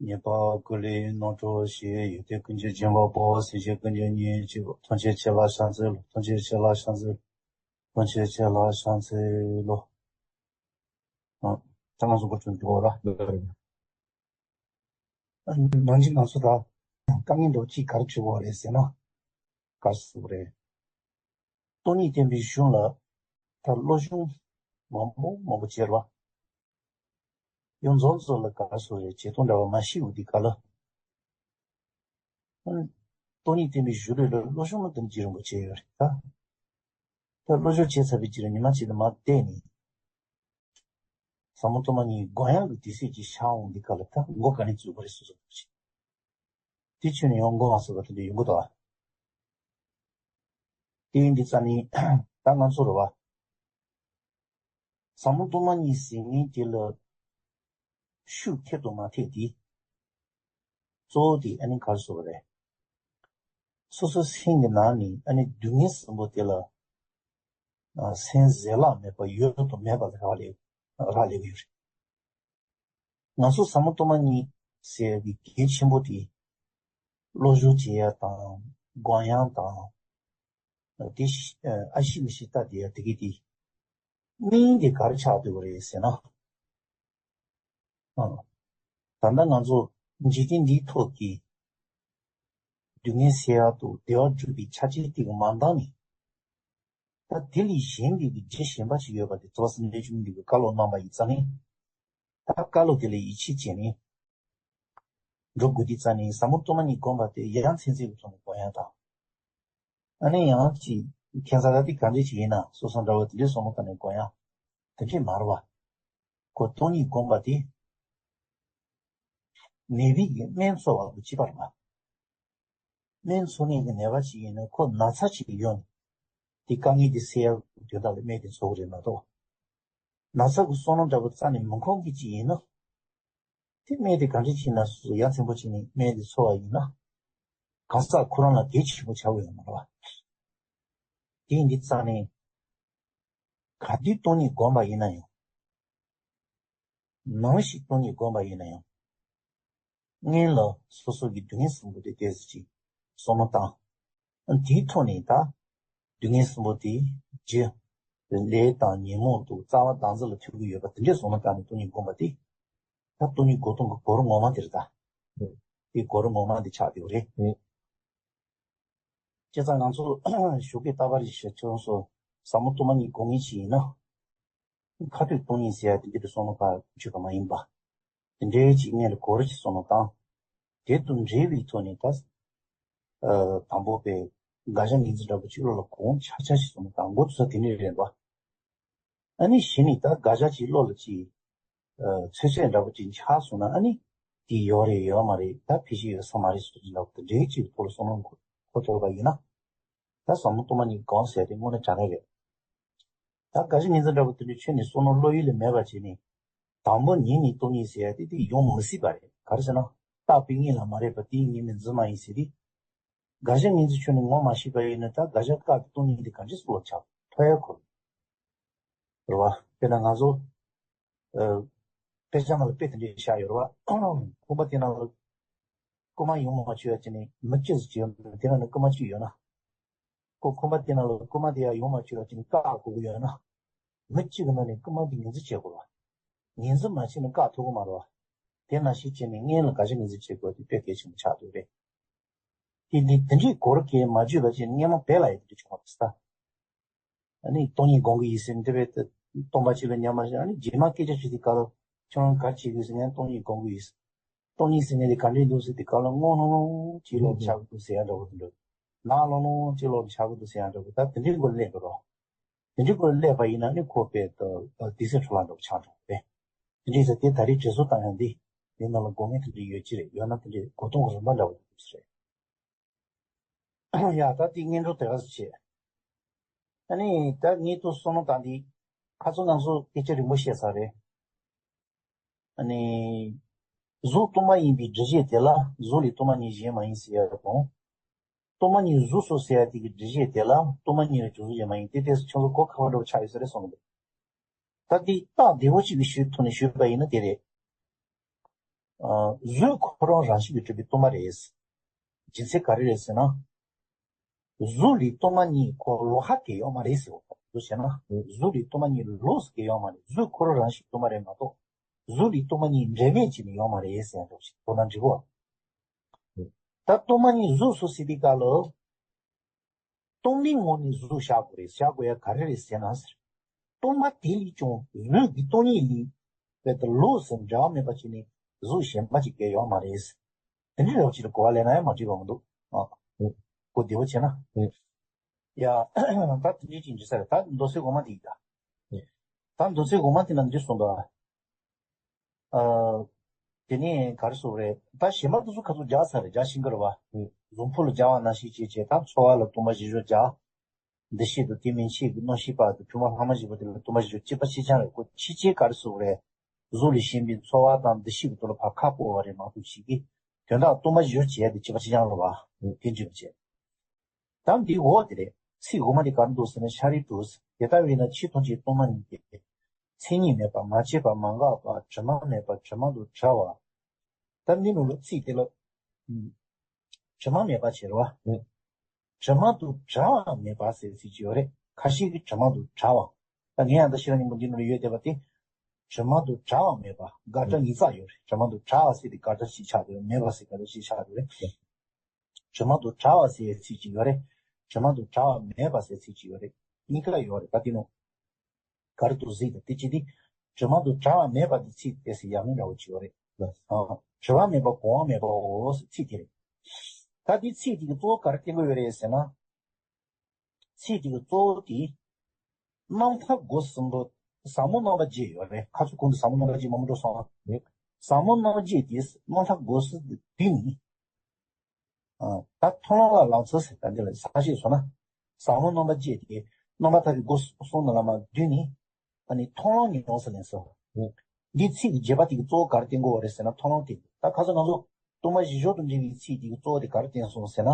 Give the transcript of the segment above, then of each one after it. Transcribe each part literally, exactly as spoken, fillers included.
ཉེས་པ་ཀུན་ལས་རྣམ་གྲོལ་ཞིང་། ཡོན་ཏན་ཀུན་གྱི་སྦྱིན་པ་པོ། སེམས་ཅན་ཀུན་གྱི་གཉེན་གཅིག་པུ། ཐམས་ཅད་ཁྱེད་ལ་ཕྱག་འཚལ་ལོ། ཐམས་ཅད་ཁྱེད་ལ་ཕྱག་འཚལ་ལོ། ཐམས་ཅད་ཁྱེད་ལ་ཕྱག་འཚལ་ལོ། ཨ། ད་ང་ཚོ་འགོ་ཚུགས་འགྲོ་ར། ནང་གི་ང་ཚོ་ད་དཀའ་ངལ་འདྲ་བོ་གཅིག་ག་རེ་བྱུང་བ་རེད་ཟེར་ན། ག་རེ་ཟེར་དགོས་རེད། སྟོང་ཉིད་བསྟན་པའི་གཞུང་ལ་ད་སློབ་སྦྱོང་མང་པོ་མང་པོ་བྱས་ར། ཡང་འཛོམས་ཚོ་ལ་ག་རེ་ཟེར་དགོས་རེད། བྱེད་སྟངས་འདྲ་བ་མ་ཤེས་པ་འདི་ག་ལ། སྟོང་ཉིད་བསྟན་པའི་གཞུང་ལ་སློབ་སྦྱོང་ལ་དེ་འདྲ་རིང་པོ་བྱས་ཡོད་རེད་ད། ད་སློབ་སྦྱོང་བྱས་ཚར་བའི་རྗེས་ལ་ཉི་མ་གཅིག་ལ་མར་བསྡད་ནས། ཟབ་མོ་སྟོང་པ་ཉིད་སྒོམ་ཡག་གི་དུས་ཚོད་ཅིག་ཤར་འོང་དུས་སྐབས་ལ་ད་འགོ་ག་ནས་འཛུགས་པ་རེད་སོ་སོ་ཅིག་དེ་ཁྱོན་ནས་ཡང་འགོ་མ་ཚུགས་པ་དེ་འདྲ་ཡོང་གི་འདུག་ཨ། དེ་ཡིན་དུས་ཙ་ནས་ད་ང་ཚོ་རེད་བ། ཟབ་མོ་སྟོང་པ་ཉིད་ཟེར་མཁན་དེ་ལ་ཤུགས་ཐེབས་དང་མ་ཐེབས་དེ། གཙོ་བོ་དེ་ཨ་ནི་ག་རེ་ཟེར་དགོས་རེད། སོ་སོའི་སེམས་ཀྱི་ནང་ནས་ཨ་ནི་སྡུག་བསྔལ་གསུམ་པོ་དེ་ལ། ཨ། སེམས་ཟད་གླགས་མེད་པ་ཡོད་དང་མེད་པ་ལ་རག་ལས། རག་ལས་ཀྱི་ཡོད་རེད། ང་ཚོ་ཟབ་མོ་སྟོང་པ་ཉིད་ཟེར་བའི་གལ་ཆེན་པོ་དེ། སློབ་སྦྱོང་བྱེད་ཡ་དང་། སྒོམ་ཡ་དང་། དེ་ཨ་ཤི་མི་ཤི་ལྟ་དེ་ཡ་དེ་གི་དེ། སྨན་དེ་ག་རེ་ཆགས་བསྡད་པ་རེད་ཟེར་ན། ཨ། ད་ལྟ་ང་ཚོ་འཇིག་རྟེན་འདིའི་ཐོག་གི་སྡུག་བསྔལ་སེལ་ཡག་ཏུ་བདེ་བ་སྒྲུབ་པའི་ཆ་རྐྱེན་དེ་གི་མ་འདང་ནས། ད་དེ་ལས་གཞན་པའི་གི་རྒྱུ་གཞན་པ་ཞིག་ཡོད་པ་དེ་ཐོབ་ཟིན་ལས་བྱུང་འདི་གི་བཀའ་སློབ་གནང་བ་ཡིན་ཙང་ནི། ད་བཀའ་སློབ་དེ་ལ་ཡིད་ཆེས་བྱས་ནས་འགྲོ་དགོས་དུས་ཙང་ནི་ཟབ་མོ་སྟོང་པ་ཉིད་སྒོམ་པ་དེ་ཡ་མཚན་མཚན་གྱི་ཐོག་ནས་སྒོམ་ཡག་དང་། ཨ་ནི་ཡང་ཅིག་ཁྱད་མཚར་ད་དེ་ག་འདྲ་ཞིག་ཡིན་ན་སོ་སོ་འདྲ་བོ་དེ་འདྲའི་བསམ་བློ་བཏང་ནས་སྒོམ་ཡག་དེ་འདྲས་མ་རེད་བ། ཁོ་སྟོང་ཉིད་སྒོམ་པ་དེ། ནད་པའི་གི་སྨན་འཚོ་བ་དང་གཅིག་པ་རེད་བ། སྨན་འཚོ་མཁན་གྱི་ནད་པ་ཞིག་ཡིན་ན་ཁོ་ན་ཚ་ཞིག་ཡོང་ནས། དེ་དཀའ་ངལ་དེ་སེལ་ཡག་དོན་དག་ལ་སྨན་དེ་འཚོ་གི་རེད་མ་གཏོགས། ན་ཚ་གི་བསམ་བློ་འདྲ་བོ་རྩ་ནས་མི་འཁོར་མཁན་ཅིག་ཡིན་ན། དེ་སྨན་དེ་ག་འདྲ་ཅིག་ན་སོ་སོ་ཡ་མཚན་པོ་ཅིག་ནས་སྨན་དེ་འཚོ་བ་ཡིན་ན། གང་ཟག་ཁོ་རང་ལ་གལ་ཆེན་པོ་ཆགས་ཀྱི་ཡོད་མ་རེད་བ། དེ་ཡིན་དུས་ཙང་ནས། ག་དུས་སྟོང་ཉིད་སྒོམ་པ་ཡིན་ན་ཡང་། ནམ་ཞིག་སྟོང་ཉིད་སྒོམ་པ་ཡིན་ན་ཡང་། སྔོན་ལ་སོ་སོ་གི་སྡུག་བསྔལ་གསུམ་པོ་དེ་ཏོག་ཙམ་ཅིག་བསམ་བློ་བཏང་། དེའི་ཐོག་ནས་ད་སྡུག་བསྔལ་གསུམ་པོ་དེ་རྒྱུ། ལས་དང་ཉོན་མོངས་དང་རྩ་བ་དང་ཚུལ་ལ་ཐུག་གི་ཡོད་པ་དེ་འདྲའི་བསམ་བློ་བཏང་ནས་སྟོང་ཉིད་སྒོམ་པ་དེ། ད་སྟོང་ཉིད་སྒོམ་སྟངས་ཀྱི་གོ་རིམ་ངོ་མ་དེ་རེད་ད། ཨུ། དེ་གོ་རིམ་ངོ་མ་དེ་ཆགས་བསྡད་པ་རེད། ཨུ། བྱས་ཙང་ང་ཚོ་ཞོགས་ཀས་རྟག་པར་ཞིག་བྱས་ཙང་སོ། ཟབ་མོ་སྟོང་པ་ཉིད་སྒོམ་མཁན་ཞིག་ཡིན་ན། ཁ་ཐུག་སྟོང་ཉིད་ཟེར་ཡ་དེ་འདྲ་དེ་བསམ་བློ་ཕར་འཇུག་གི་མ་ཡིན་པ། དེ་འདྲའི་ཅིག་སྔོན་ལ་གོ་རིམ་ཅིག་བསམ་བློ་བཏང་། དེ་དང་འབྲེལ་བའི་ཐོག་ནས་ད། ཨ། དང་པོ་པའི་དགག་བྱ་ངོས་འཛིན་འདྲ་པོ་ཅིག་བློ་ལ་གོ་འོང་ཆ་ཆ་ཞིག་བསམ་བློ་བཏང་འགོ་ཚུགས་ས་དེ་འདྲ་རེད་པ། ཨ་ནི་གཞི་ནས་ད་དགག་བྱ་ཅིག་བློ་ལ་ཅིག་ཨ། ཚོད་ཚོད་འདྲ་པོ་ཅིག་འཆར་སོང་ན། ཨ་ནི་དེ་ཡོད་རེད་ཡོད་མ་རེད། ད་ཕལ་ཆེར་ཡོད་ས་མ་རེད་ཟེར་འདྲ་པོ་དེ་འདྲའི་ཅིག་ཐོག་ལ་བསམ་བློ་འཁོར་འཁོར་ཐུབ་པ་ཡིན་ན། ད་ཟབ་མོ་སྟོང་པ་ཉིད་སྒོམ་ཟེར་ཡ་དེ་དངོས་གནས་དྲང་གནས་རེད། ད་དགག་བྱ་ངོས་འཛིན་འདྲ་པོ་དེ་འདྲའི་ཁྱོན་ནས་བསམ་བློ་བློ་ཡུལ་ལས་མེད་པ་བྱས་ནས། དང་པོ་ཉིད་ནས་སྟོང་ཉིད་ཟེར་ཡ་དེ་དེ་ཡོང་མི་སྲིད་པ་རེད། ག་རེ་ཟེར་ན། རྟག་པའི་གཉིད་ལ་མ་རེད་པ། དེའི་ཉིད་མིན་འཛིན་མ་ཡིན་ཟེར་ཏེ། དགག་བྱ་ངོས་འཛིན་ཁྱོན་ནས་ངོ་མ་ཤེས་པ་ཡིན་ན་ད་དགག་བྱ་བཀག་སྟེ་སྟོང་ཉིད་དེ་ག་འདྲས་སུ་ལོག་ཆགས་ཐོ་ཡ་ཁོ། རེད་བ། དཔེར་ན་ང་ཚོ། ཨ། དཔེ་ཆ་ནང་ལ་དཔེ་དེ་འདྲས་བཞག་ཡོད་རེད་བ། ཁང་པ་དེ་ནང་ལ་རྐུ་མ་ཡོང་མ་བཅུག་ཡ་བྱས་ནས་མི་གཅིག་ཙམ་བྱས་ཡོད་ན། དེ་ནང་ལ་རྐུ་མ་གཅིག་ཡོད་ན། ཁོ་ཁང་པ་དེ་ནང་ལ་རྐུ་མ་དེ་ཡར་ཡོང་མ་བཅུག་ཡ་བྱས་ནས་བཀག་དགོས་ཀྱི་ཡོད་ན། མི་གཅིག་གི་ནང་ནས་རྐུ་མ་དེ་ངོས་འཛིན་བྱེད་དགོས་རེད་བ། ངོས་འཛིན་མ་བྱས་ན་བཀག་ཐུབ་ཀྱི་མ་རེད་བ། དེ་ནང་བཞིན་བྱས་ནས་སྔོན་ལ་དགག་བྱ་ངོས་འཛིན་བྱེད་དགོས་དེ་དཔེ་གལ་ཆེན་པོ་ཆགས་འདུག་རེད། དེ་འདི་དེ་འདྲའི་སྐོར་གྱི་མ་བརྗོད་པ་བྱས་ནས་སྔོན་མ་བས་ལ་ཡ་དེ་འདྲ་བྱུང་བ་རེད་ད། ཨ་ནི་སྟོང་ཉིད་སྒོམ་གྱི་ཡིན་ཟེར་འདི་བས་ཏེ། སྟོང་པ་གཅིག་ལ་མཉམ་པ་ཞིག་ཨ་ནི་རྗེས་མ་སྐད་ཆ་དྲིས་དུས་སྐབས་ལ་ཁྱོད་རང་ག་རེ་བྱེད་ཀྱི་ཡོད་ཟེར། ངས་སྟོང་ཉིད་སྒོམ་གྱི་ཡིན་ཟེར། སྟོང་ཉིད་ཟེར་མཁན་དེ་ག་འདྲས་འདུག་ཟེར་དུས་སྐབས་ལ་སྔོ་ལྷང་ལྷང་ཅིག་ལོག་ཆགས་ཀྱི་འདུག་ཟེར་ཡ་འདྲ་བོ་དེ་འདྲ། ནག་ལྷང་ལྷང་ཅིག་ལོག་ཆགས་ཀྱི་འདུག་ཟེར་ཡ་འདྲ་བོ། ད་དེ་འདྲའི་སྐོར་སླེབས་འགྲོ་རོགས། དེ་འདྲའི་སྐོར་སླེབས་པ་ཡིན་ན་ནི་ཁོ་དཔེ་ད་དེ་སེམས་འཕྲོ་བརླག་འདྲ་བོ་ཆགས་འགྲོ་གི་རེད། དེ་འདྲས་ཟེར་དེ་ད་རེས་དྲན་གསོ་བཏང་ཡ་འདི། དེ་ནང་ལ་དགོས་ངེས་དེ་འདྲས་ཡོད་ཀྱི་རེད། ཡོད་ན་དེ་འདྲས་གོ་སྟོང་གི་རིམ་པ་འདྲ་བོ་དེ་འདྲས་རེད། ཡ་ད་དེ་སྔོན་འགྲོ་དེ་ག་ཚོད་བྱེད། ཨ་ནི་ད་ངས་ཏོག་བསམ་བློ་བཏང་དེ། ཁ་ཚོན་ང་ཚོ་སྐད་ཆ་རིང་པོ་བཤད་ཚར་རེད། ཨ་ནི། གཟུགས་སྟོང་པ་ཡིན་པའི་སྒྲུབ་བྱེད་དེ་ལ་གཟུགས་ལས་སྟོང་པ་ཉིད་གཞན་མ་ཡིན་ཟེར་ཡ་དང་། སྟོང་པ་ཉིད་གཟུགས་སོ་ཟེར་ཡ་དེ་གི་སྒྲུབ་བྱེད་དེ་ལ་སྟོང་པ་ཉིད་ལ་འཇུག་གཟུགས་གཞན་མ་ཡིན། དེ་ཏོག་ཙམ་ཁྱོད་ཚོ་གོ་ཁག་པོ་འདྲ་བོ་ཆགས་ཡོད་ས་རེད་བསམ་གི་འདུག་ད་དེ་རྟགས་བདེ་བོ་གཅིག་གི་ཤུལ་ཐོག་ནས་ཞུས་པ་ཡིན་ན་དེ་རེད། གཟུགས་ཁོ་རང་རང་བཞིན་གྱིས་གྲུབ་པའི་སྟོང་པ་རེད། རྒྱུ་མཚན་ག་རེ་རེད་ཟེར་ན། གཟུགས་ལས་སྟོང་པ་ཉིད་ཁོ་ལོགས་ཀ་གང་ཡོད་མ་རེད་ཟེར་བ། འདུག་བྱས་ན། གཟུགས་ལས་སྟོང་པ་ཉིད་ལོགས་སུ་གང་ཡོད་མ་རེད། གཟུགས་ཁོ་རང་རང་བཞིན་སྟོང་པ་རེད་མ་གཏོགས། གཟུགས་ལས་སྟོང་པ་ཉིད་འབྲེལ་མེད་ཅིག་ནི་ཡོད་མ་རེད་ཟེར་ཡང་འདུག་བྱས། མདོར་ན་འགྲིག་གོ། ད་སྟོང་པ་ཉིད་གཟུགས་སོ་ཟེར་དུས་སྐབས་ལ། སྟོང་པའི་ངོ་ནས་གཟུགས་བཞག་དགོས་རེད། བཞག་དགོས་ཡ་ག་རེ་རེད་ཟེར་ན་ཟེར། སྟོང་པ་དེ་ལས་ཀྱང་གཟུགས་ཀྱི་སྟོང་ཉིད་ལས་རྦད་དེ་ལོགས་སུ་འབྲེལ་བ་མེད་པ་ཅིག་ནི་གཟུགས་གཞན་པ་ཅིག་གང་ཡོད་མ་རེད། དེ་འདྲའི་རོབ་ཅིག་ལ་གོ་བ་ལེན་ན་ཡང་མ་འགྲིག་པ་མི་འདུག་ཨ། གོ་བདེ་བོ་བྱས་ན། ཡ། ད་དེ་འདྲའི་ཅིག་འདྲི་ས་རེད། ད་མདོ་སྲིད་གོང་མ་དེ་ཡིན་ད། ད་མདོ་སྲིད་གོང་མ་དེ་ན་འདི་གསུངས་པ། ཨ། དེ་ནས་ག་རེ་ཟེར་དགོས་རེད། ད་གཞན་པ་དེ་ཚོ་ཁ་ཚུར་སྦྱར་ཚར་རེད། སྦྱར་ཤེས་ཀྱི་རེད་བ། གཟུགས་ཕུང་ལ་སྦྱར་བ་ནང་བཞིན་བྱས་བྱས། ད་ཚོར་བ་ལ་སྟོང་པ་བཞི་བཅུ་སྦྱར། འདུ་ཤེས་དང་དེ་མིན་ཕྱིའི་གི་རྣམ་ཤེས་པ་དང་དྲི་མ་ལྷག་མ་བཞི་པོ་དེ་ལ་སྟོང་པ་བཞི་བཅུ་གཅིག་པ་གཅིག་རྐྱང་རེད། ཁོ་ཕྱི་ཕྱིར་ག་རེ་ཟེར་དགོས་རེད། གཟུགས་ལས་གཞན་པའི་ཚོར་བ་དང་འདུ་ཤེས་ཀྱི་ཐོག་ལ་ཕར་ཁ་སྤོ་བ་རེད་མ་གཏོགས་ཕྱིའི་གི་དོན་དག་སྟོང་པ་བཞི་བཅུ་བྱས་ཏེ་གཅིག་པ་གཅིག་རྐྱང་རེད་བ། དེ་འདྲ་བྱས། ད་འདི་འོག་དེ་རེད། ཚིག་འོག་མ་དེ་ག་རེ་འདུག་ཟེར་ན། ཤཱ་རིའི་བུ། དེ་ལྟ་བས་ན་ཕྱི་མཐོང་ཆོས་སྟོང་པ་ཉིད་དེ། མཚན་ཉིད་མེད་པ། མ་སྐྱེས་པ། མ་འགགས་པ། དྲི་མ་མེད་པ། དྲི་མ་དང་བྲལ་བ། ད་འདི་ནང་ལ་ཚིག་དེ་ལ། ཨུམ། དྲི་མ་མེད་པ་བྱེད་རོ། ཨུམ། དྲི་མ་དང་བྲལ་བ་མེད་པ་ཟེར་ཚིག་ཅིག་ཡོད་རེད། ཁ་ཤས་ཀྱིས་དྲི་མ་དང་བྲལ་བ། ད་ངས་ཡང་ད་ཤེས་རབ་སྙིང་པོ་འདི་ནང་ལ་ཡོད་བསྡད་པ་དེ། དྲི་མ་དང་བྲལ་བ་མེད་པ། དགག་སྒྲ་ཨུམ། ཉིས་རྩ་ཡོད་རེད། དྲི་མ་དང་བྲལ་བ་ཟེར་དེ་དགག་སྒྲ་གཅིག་ཆགས་འདུག་མེད་པ་ཟེར་དགག་སྒྲ་གཅིག་ཆགས་འདུག་རེད། དྲི་མ་དང་བྲལ་བ་ཟེར་ཚིག་ཅིག་ཡོད་རེད། དྲི་མ་དང་བྲལ་བ་མེད་པ་ཟེར་ཚིག་ཅིག་ཡོད་རེད། གཉིས་ཀ་ཡོད་རེད། ད་དེ་ནང་ག་རེ་འདུག་གཟིགས་དང་། དེ་ཅི་སྟེ། དྲི་མ་དང་བྲལ་བ་མེད་པ་དེ་ཚིག་དེ་ཟེར་ཡང་འདྲ་བོ་ཅིག་ཡོད་རེད། ཨ། བྲི་བ་མེད་པ་གོང་བ་མེད་པའོ་ཟེར་ཚིག་དེ་རེད། ད་དེ་ཚིག་དེ་གི་གཙོ་བོ་ག་རེ་བསྟན་གྱི་ཡོད་རེད་ཟེར་ན། ཚིག་དེ་གི་གཙོ་བོ་དེ། རྣམ་ཐར་སྒོ་གསུམ་པོ། ཟབ་མོ་རྣམ་པ་བརྒྱད་ཡོད་རེད། ཁ་ཚུར་གོང་དུ་ཟབ་མོ་རྣམ་པ་བརྒྱད་མང་པོ་འགྲོ་སོང་ཨ། ཟབ་མོ་རྣམ་པ་བརྒྱད་དེ་རྣམ་ཐར་སྒོ་གསུམ་དུ་བསྡུས་ནས། ཨ། ད་མཐོང་ལམ་ལ་ལམ་ཚུལ་ཟེར། ད་འདི་ལ་གསལ་བཤད་བྱས་ན། ཟབ་མོ་རྣམ་པ་བརྒྱད་དེ་རྣམ་པར་ཐར་པའི་སྒོ་གསུམ་ནང་ལ་མར་བསྡུས་ནས། ཨ་ནི་མཐོང་ལམ་ནི་ཡོངས་སུ་ལེན་སོ། འདི་ཚིག་གི་རྗེས་པ་དེ་གི་གཙོ་བོ་ག་རེ་བསྟན་གྱི་ཡོད་རེད་ཟེར་ན། མཐོང་ལམ་བསྟན། ད་ཁ་སང་ང་ཚོ་སྟོང་པ་བཞི་སྦྱོར་དང་འབྲེལ་བའི་ཚིག་དེ་གི་གཙོ་བོ་དེ་ག་རེ་བསྟན་སོང་ཟེར་ན།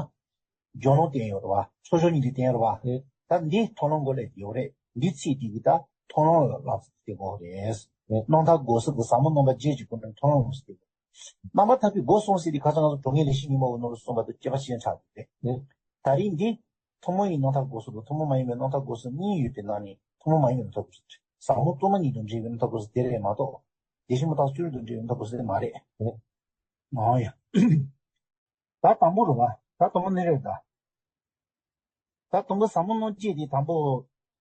སྦྱོར་ལམ་བསྟན་ཡོད་རེད་བ། ཚོགས་སྦྱོར་གཉིས་ལས་བསྟན་ཡོད་རེད་བ། ད་འདི་མཐོང་ལམ་སྒོ་ལས་ཡོད་རེད། འདི་ཚིག་དེ་གི་ད་མཐོང་ལམ་ལ་ལམ་ཟེར་དེ་གོ་རེད། རྣམ་ཐར་སྒོ་གསུམ་དུ་ཟབ་མོ་རྣམ་པ་བརྒྱད་ཀྱི་སྒོ་ནས་མཐོང་ལམ་ཟེར་དེ་གོ། རྣམ་པར་ཐར་པའི་སྒོ་གསུམ་ཟེར་དེ་ཁ་སང་ང་ཚོ་གྲོང་ཁྱེར་ལེགས་བཤད་སྙིང་པོ་འོ་ནོར་གསུངས་པ་དང་སྐྱེ་བ་ཕྱི་ཡང་ཆགས་འདུག་སྟེ། ད་རིང་འདི་ཐུན་མོང་བའི་རྣམ་ཐར་སྒོ་གསུམ་དང་ཐུན་མོང་མ་ཡིན་པའི་རྣམ་ཐར་སྒོ་གསུམ་གཉིས་ཡོད་པའི་ནང་ནས་ཐུན་མོང་མ་ཡིན་པའི་རྣམ་ཐར་སྒོ་གསུམ་དེ་རེད། ཟབ་མོ་སྟོང་པ་ཉིད་དང་འབྲེལ་བའི་རྣམ་ཐར་སྒོ་གསུམ་དེ་རེད་མ་གཏོགས། བདེ་གཤེགས་མུ་སྟེགས་གསུམ་དང་འབྲེལ་བའི་རྣམ་ཐར་སྒོ་གསུམ་དེ་མ་རེད། ཨང་ཡ། ད་དང་པོ་རེད་བ། ད་དང་པོ་ནི་རེད་ད། ད་དང་པོ་ཟབ་མོ་རྣམ་བརྒྱད་དེ་དང་པོ།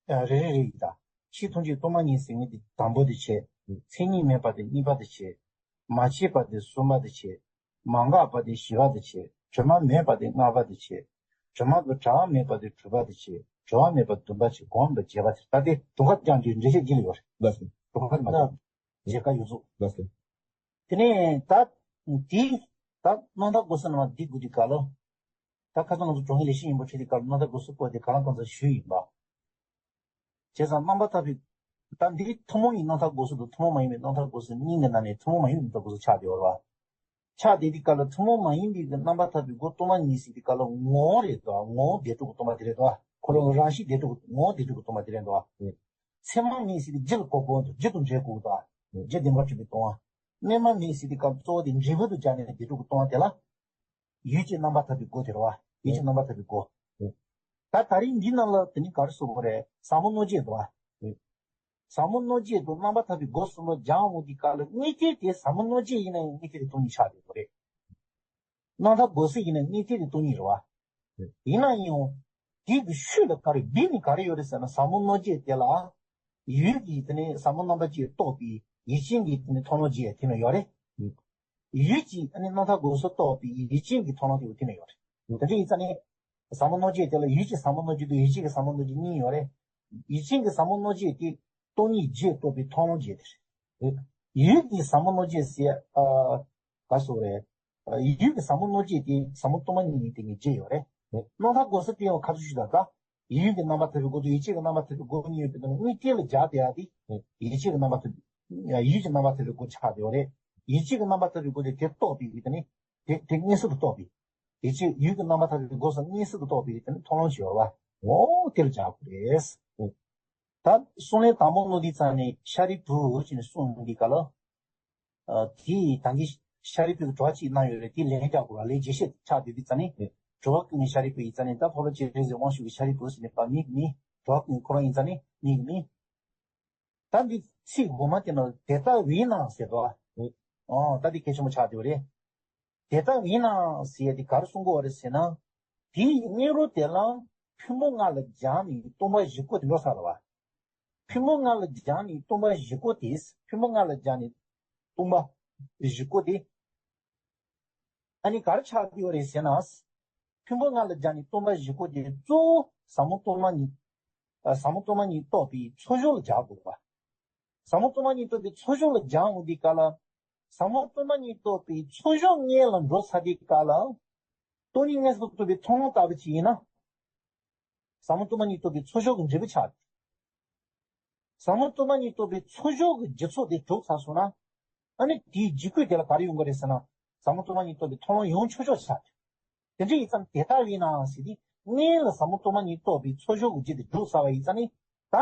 ཨ། རེ་རེ་རེ་ཡིན་ད། ཕྱི་མཐོང་ཆོས་སྟོང་པ་ཉིད་ཟེར་མཁན་དེ་དང་པོ་དེ་བྱས། མཚན་ཉིད་མེད་པ་དེ་གཉིས་པ་དེ་བྱས། མ་སྐྱེས་པ་དེ་གསུམ་པ་དེ་བྱས། མ་འགགས་པ་དེ་བཞི་པ་དེ་བྱས། དྲི་མ་མེད་པ་དེ་ལྔ་པ་དེ་བྱས། དྲི་མ་དང་བྲལ་བ་མེད་པ་དེ་དྲུག་པ་དེ་བྱས། བྲི་བ་མེད་པ་བདུན་པ་བྱས། གོང་དུ་བརྒྱད་པ་དེ། ད་དེ་དུང་དཀར་རྒྱན་གྱི་འགྲེལ་བཤད་བརྒྱུད་ལ་ཡོད་རེད། ལགས་སོ། དུང་དཀར་མ་ལགས། བརྒྱད་ཀ་ཡོད་ཚུལ། ལགས་སོ། དེ་ནས་ད་དེ་ད་རྣམ་ཐར་སྒོ་གསུམ་ནང་འདི་དགོས་དུས་ག་ལོ། ད་ཁ་སང་ང་ཚོ་གྲོང་ཁྱེར་ལེགས་བཤད་སྙིང་པོ་ཁྲིད་དུས་སྐབས་རྣམ་ཐར་སྒོ་གསུམ་པོ་དེ་ག་ལ་གང་ཚང་ཞུས་ཡིན་པ། བྱས་ཙང་རྣམ་པར་ཐར་པའི། ད་འདི་ཐུན་མོང་གི་རྣམ་ཐར་སྒོ་གསུམ་དང་ཐུན་མོང་མ་ཡིན་པའི་རྣམ་ཐར་སྒོ་གསུམ་གཉིས་ཀྱི་ནང་ནས་ཐུན་མོང་མ་ཡིན་པའི་རྣམ་ཐར་སྒོ་གསུམ་ཆགས་བསྡད་ཡོད་རེད་བ། ཆགས་བསྡད་དུས་སྐབས་ལ་ཐུན་མོང་མ་ཡིན་པའི་གི་རྣམ་པར་ཐར་པའི་སྒོ་སྟོང་པ་ཉིད་ཟེར་དུས་སྐབས་ལ་ངོ་བོ་རེད་དོ། ངོ་བོ་བདེ་དྲུག་གི་སྟོང་པ་དེ་རེད་དོ། ཁོ་རང་རང་བཞིན་བདེ་དྲུག་གི་ངོ་བོ་བདེ་དྲུག་གི་སྟོང་པ་དེ་རེད་དོ། མཚན་མ་མེད་ཟེར་དུས་རྒྱུ་ལ་གོ་དགོས་འདུག་རྒྱུ་དང་འབྲེལ་དགོས་འདུག་རྒྱུ་བདེན་པར་གྲུབ་པའི་སྟོང་པ། རྣལ་མ་མེད་ཟེར་དུས་སྐབས་གཙོ་བོ་དེ་འབྲས་བུ་དང་སྦྱར་ནས་བདེ་དྲུག་གི་སྟོང་པ་དེ་ལ། ཡུལ་གྱི་རྣམ་པར་ཐར་པའི་སྒོ་དེ་རེད་བ། ཡུལ་གྱི་རྣམ་པར་ཐར་པའི་སྒོ། ད་ད་རིང་འདི་ནང་ལ་དེ་ནི་ག་རེ་ཟེར་དགོས་རེད། ཟབ་མོ་རྣམ་བརྒྱད་འདུག་བ། ཟབ་མོ་རྣམ་བརྒྱད་དུ་རྣམ་པར་ཐར་པའི་སྒོ་གསུམ་པོ་སྦྱང་འོང་དུས་སྐབས་ལ་དངོས་གཏེར་དེ་ཟབ་མོ་རྣམ་བརྒྱད་ཡིན་ན་ཡང་དངོས་གཏེར་དེ་སྟོང་ཉིད་ཆགས་བསྡད་ཡོད་རེད། རྣམ་ཐར་སྒོ་གསུམ་ཡིན་ན་དངོས་གཏེར་དེ་སྟོང་ཉིད་རེད་བ། ཡིན་ན་ཡང་། དེ་གི་ཤུལ་ལ་ག་རེ་སྦས་ནས་ག་རེ་ཡོད་རེད་ཟེར་ན། ཟབ་མོ་རྣམ་བརྒྱད་དེ་ལ། ཡུལ་གྱི་དེ་ནས་ཟབ་མོ་རྣམ་པ་བརྒྱད་རྟོགས་པའི་ཡུལ་ཅན་གྱི་དེ་ནས་མཐོང་ལམ་བརྒྱད་དེ་ནས་ཡོད་རེད། ཡུལ་གྱི་ཨ་ནི་རྣམ་ཐར་སྒོ་གསུམ་རྟོགས་པའི་ཡུལ་ཅན་གྱི་མཐོང་ལམ་དེ་དེ་ནས་ཡོད་རེད། དེ་འདྲ་ཡིན་ཙང་ནི། ཟབ་མོ་རྣམ་བརྒྱད་དེ་ལ་ཡུལ་གྱི་ཟབ་མོ་རྣམ་བརྒྱད་དང་ཡུལ་ཅན་གྱི་ཟབ་མོ་རྣམ་བརྒྱད་གཉིས་ཡོད་རེད། ཡུལ་ཅན་གྱི་ཟབ་མོ་རྣམ་བརྒྱད་དེ་སྟོང་ཉིད་བརྒྱད་རྟོགས་པའི་མཐོང་ལམ་བརྒྱད་དེ་རེད། ཡུལ་གྱི་ཟབ་མོ་རྣམ་བརྒྱད་ཟེར་ཨ། ག་ཟེར་རེད། ཡུལ་གྱི་ཟབ་མོ་རྣམ་བརྒྱད་དེ་ཟབ་མོ་སྟོང་པ་ཉིད་ཡིན་དེ་ངས་བརྗོད་ཡོད་རེད། རྣམ་ཐར་སྒོ་གསུམ་དེ་ཡང་ཁ་ཚུར་ཞུས་དང་ད། ཡུལ་གྱི་རྣམ་པར་ཐར་པའི་སྒོ་དང་ཡུལ་ཅན་གྱི་རྣམ་པར་ཐར་པའི་སྒོ་གཉིས་ཡོད་པའི་ནང་དངོས་གཏེར་ལ་སྦྱར་བསྡད་ཡ་དེ། ཡུལ་ཅན་གྱི་རྣམ་པར་ཐར་པའི། ཡུལ་གྱི་རྣམ་པར་ཐར་པའི་སྒོ་ཆགས་བསྡད་ཡོད་རེད། ཡུལ་ཅན་གྱི་རྣམ་པར་ཐར་པའི་སྒོ་དེ་དེ་རྟོགས་པའི་ཡུལ་དེ་ནི། དེ་དེ་མངོན་སུམ་དུ་རྟོགས་པའི། ཡུལ་ཅན་ཡུལ་གྱི་རྣམ་པར་ཐར་པའི་སྒོ་གསུམ་མངོན་སུམ་དུ་རྟོགས་པའི་ཡུལ་དེ་ནི་མཐོང་ལམ་ཞེས་པ། འོ་དེ་ལ་སྦྱར་དགོས་རེད། ད་གསུང་ལན་དང་པོ་ནོ་འདི་ཙམ་ནས་ཤཱ་རིའི་བུ་ཅེས་ནས་གསུངས་འདི་ག་ལ། ཨ། དེ་ཡི་ད་གིན་ ཤཱ་རིའི་བུས་དྲི་བ་གཅིག་གནང་ཡོད་རེད། དེ་ལན་རྒྱག་དགོས་ར། ལན་རྒྱས་བཤད་ཆགས་བསྡད་དུས་ཙ་ནས། ཨེ། དྲི་བ་བཀོད་མཁན་ཤཱ་རིའི་བུ་ཡིན་ཙ་ནས། ད་འཕགས་ལམ་སྤྱན་རས་གཟིགས་དབང་ཕྱུག་གིས་ཤཱ་རིའི་བུ་ཟེར་ནས་པ་མི་མི། དྲི་བ་བཀོད་མཁན་ཁོ་རང་ཡིན་ཙ་ནས་མི་མི། ད་འདི་ཚིག་དགོས་མ་དེ་ནི་དེ་ལྟ་བས་ན་ཟེར་དོ། ཨེ། ཨོ་ད་འདི་གལ་ཆེན་པོ་ཆགས་བསྡད་པ་རེད། དེ་ལྟ་བས་ན་ཟེར་ཡ་དེ་ག་རེ་གསུང་གི་ཡོད་རེད་ཟེར་ན། དེའི་སྔོན་རོལ་དེ་ལ་ཕུང་པོ་ལྔ་ལ་སྦྱངས་ནས་སྟོང་པ་བཞི་པོ་དེ་འགྲོ་ཚར་བ། ཕུང་པོ་ལྔ་ལ་སྦྱངས་ནས་སྟོང་པ་བཞི་པོ་དེ། ཕུང་པོ་ལྔ་ལ་སྦྱངས་ནས་སྟོང་པ་བཞི་པོ་དེ། ཨ་ནི་ག་རེ་ཆགས་ཀྱི་ཡོད་རེད་ཟེར་ན། ཕུང་པོ་ལྔ་ལ་སྦྱངས་ནས་སྟོང་པ་བཞི་པོ་དེ་གཙོ་བོ་ཟབ་མོ་སྟོང་པ་ཉིད། ཨ། ཟབ་མོ་སྟོང་པ་ཉིད་རྟོགས་པའི་ཚོགས་གཞོགས་ལ་སྦྱང་དགོས་པ། ཟབ་མོ་སྟོང་པ་ཉིད་རྟོགས་པའི་ཚོགས་གཞོགས་ལ་སྦྱང་འོང་དུས་སྐབས་ལ། ཟབ་མོ་སྟོང་པ་ཉིད་རྟོགས་པའི་ཚོགས་གཞོགས་སྔོན་ལ་འགྲོ་ཚར་དུས་སྐབས་ལ། སྟོང་ཉིད་མངོན་སུམ་དུ་རྟོགས་པའི་མཐོང་ལམ་ལྟ་བུ་ཅིག་ཡིན་ན། ཟབ་མོ་སྟོང་པ་ཉིད་རྟོགས་པའི་ཚོགས་གཞོགས་ཀྱི་འབྲས་བུ་ཆགས་ཏེ། ཟབ་མོ་སྟོང་པ་ཉིད་རྟོགས་པའི་ཚོགས་གཞོགས་ཀྱི་རྒྱུ་ཚོགས་དེ་གྲུབ་ཚར་སོང་ན། ཨ་ནི་དེའི་རྗེས་བཀོད་དེ་ལ་ག་རེ་ཡོང་གི་རེད་ཟེར་ན། ཟབ་མོ་སྟོང་པ་ཉིད་རྟོགས་པའི་མཐོང་ལམ་ཡོངས་ཆོས་ཕྱོགས་ཆགས་ཏེ། དེ་འདྲ་ཡིན་ཙང་དེ་ལྟ་བས་ན་ཟེར་དུས། སྔོན་ལ་ཟབ་མོ་སྟོང་པ་ཉིད་རྟོགས་པའི་ཚོགས་གཞོགས་ཀྱི་རྒྱུ་དེ་གྲུབ་ཚར་བ་ཡིན་ཙང་ནི། ད་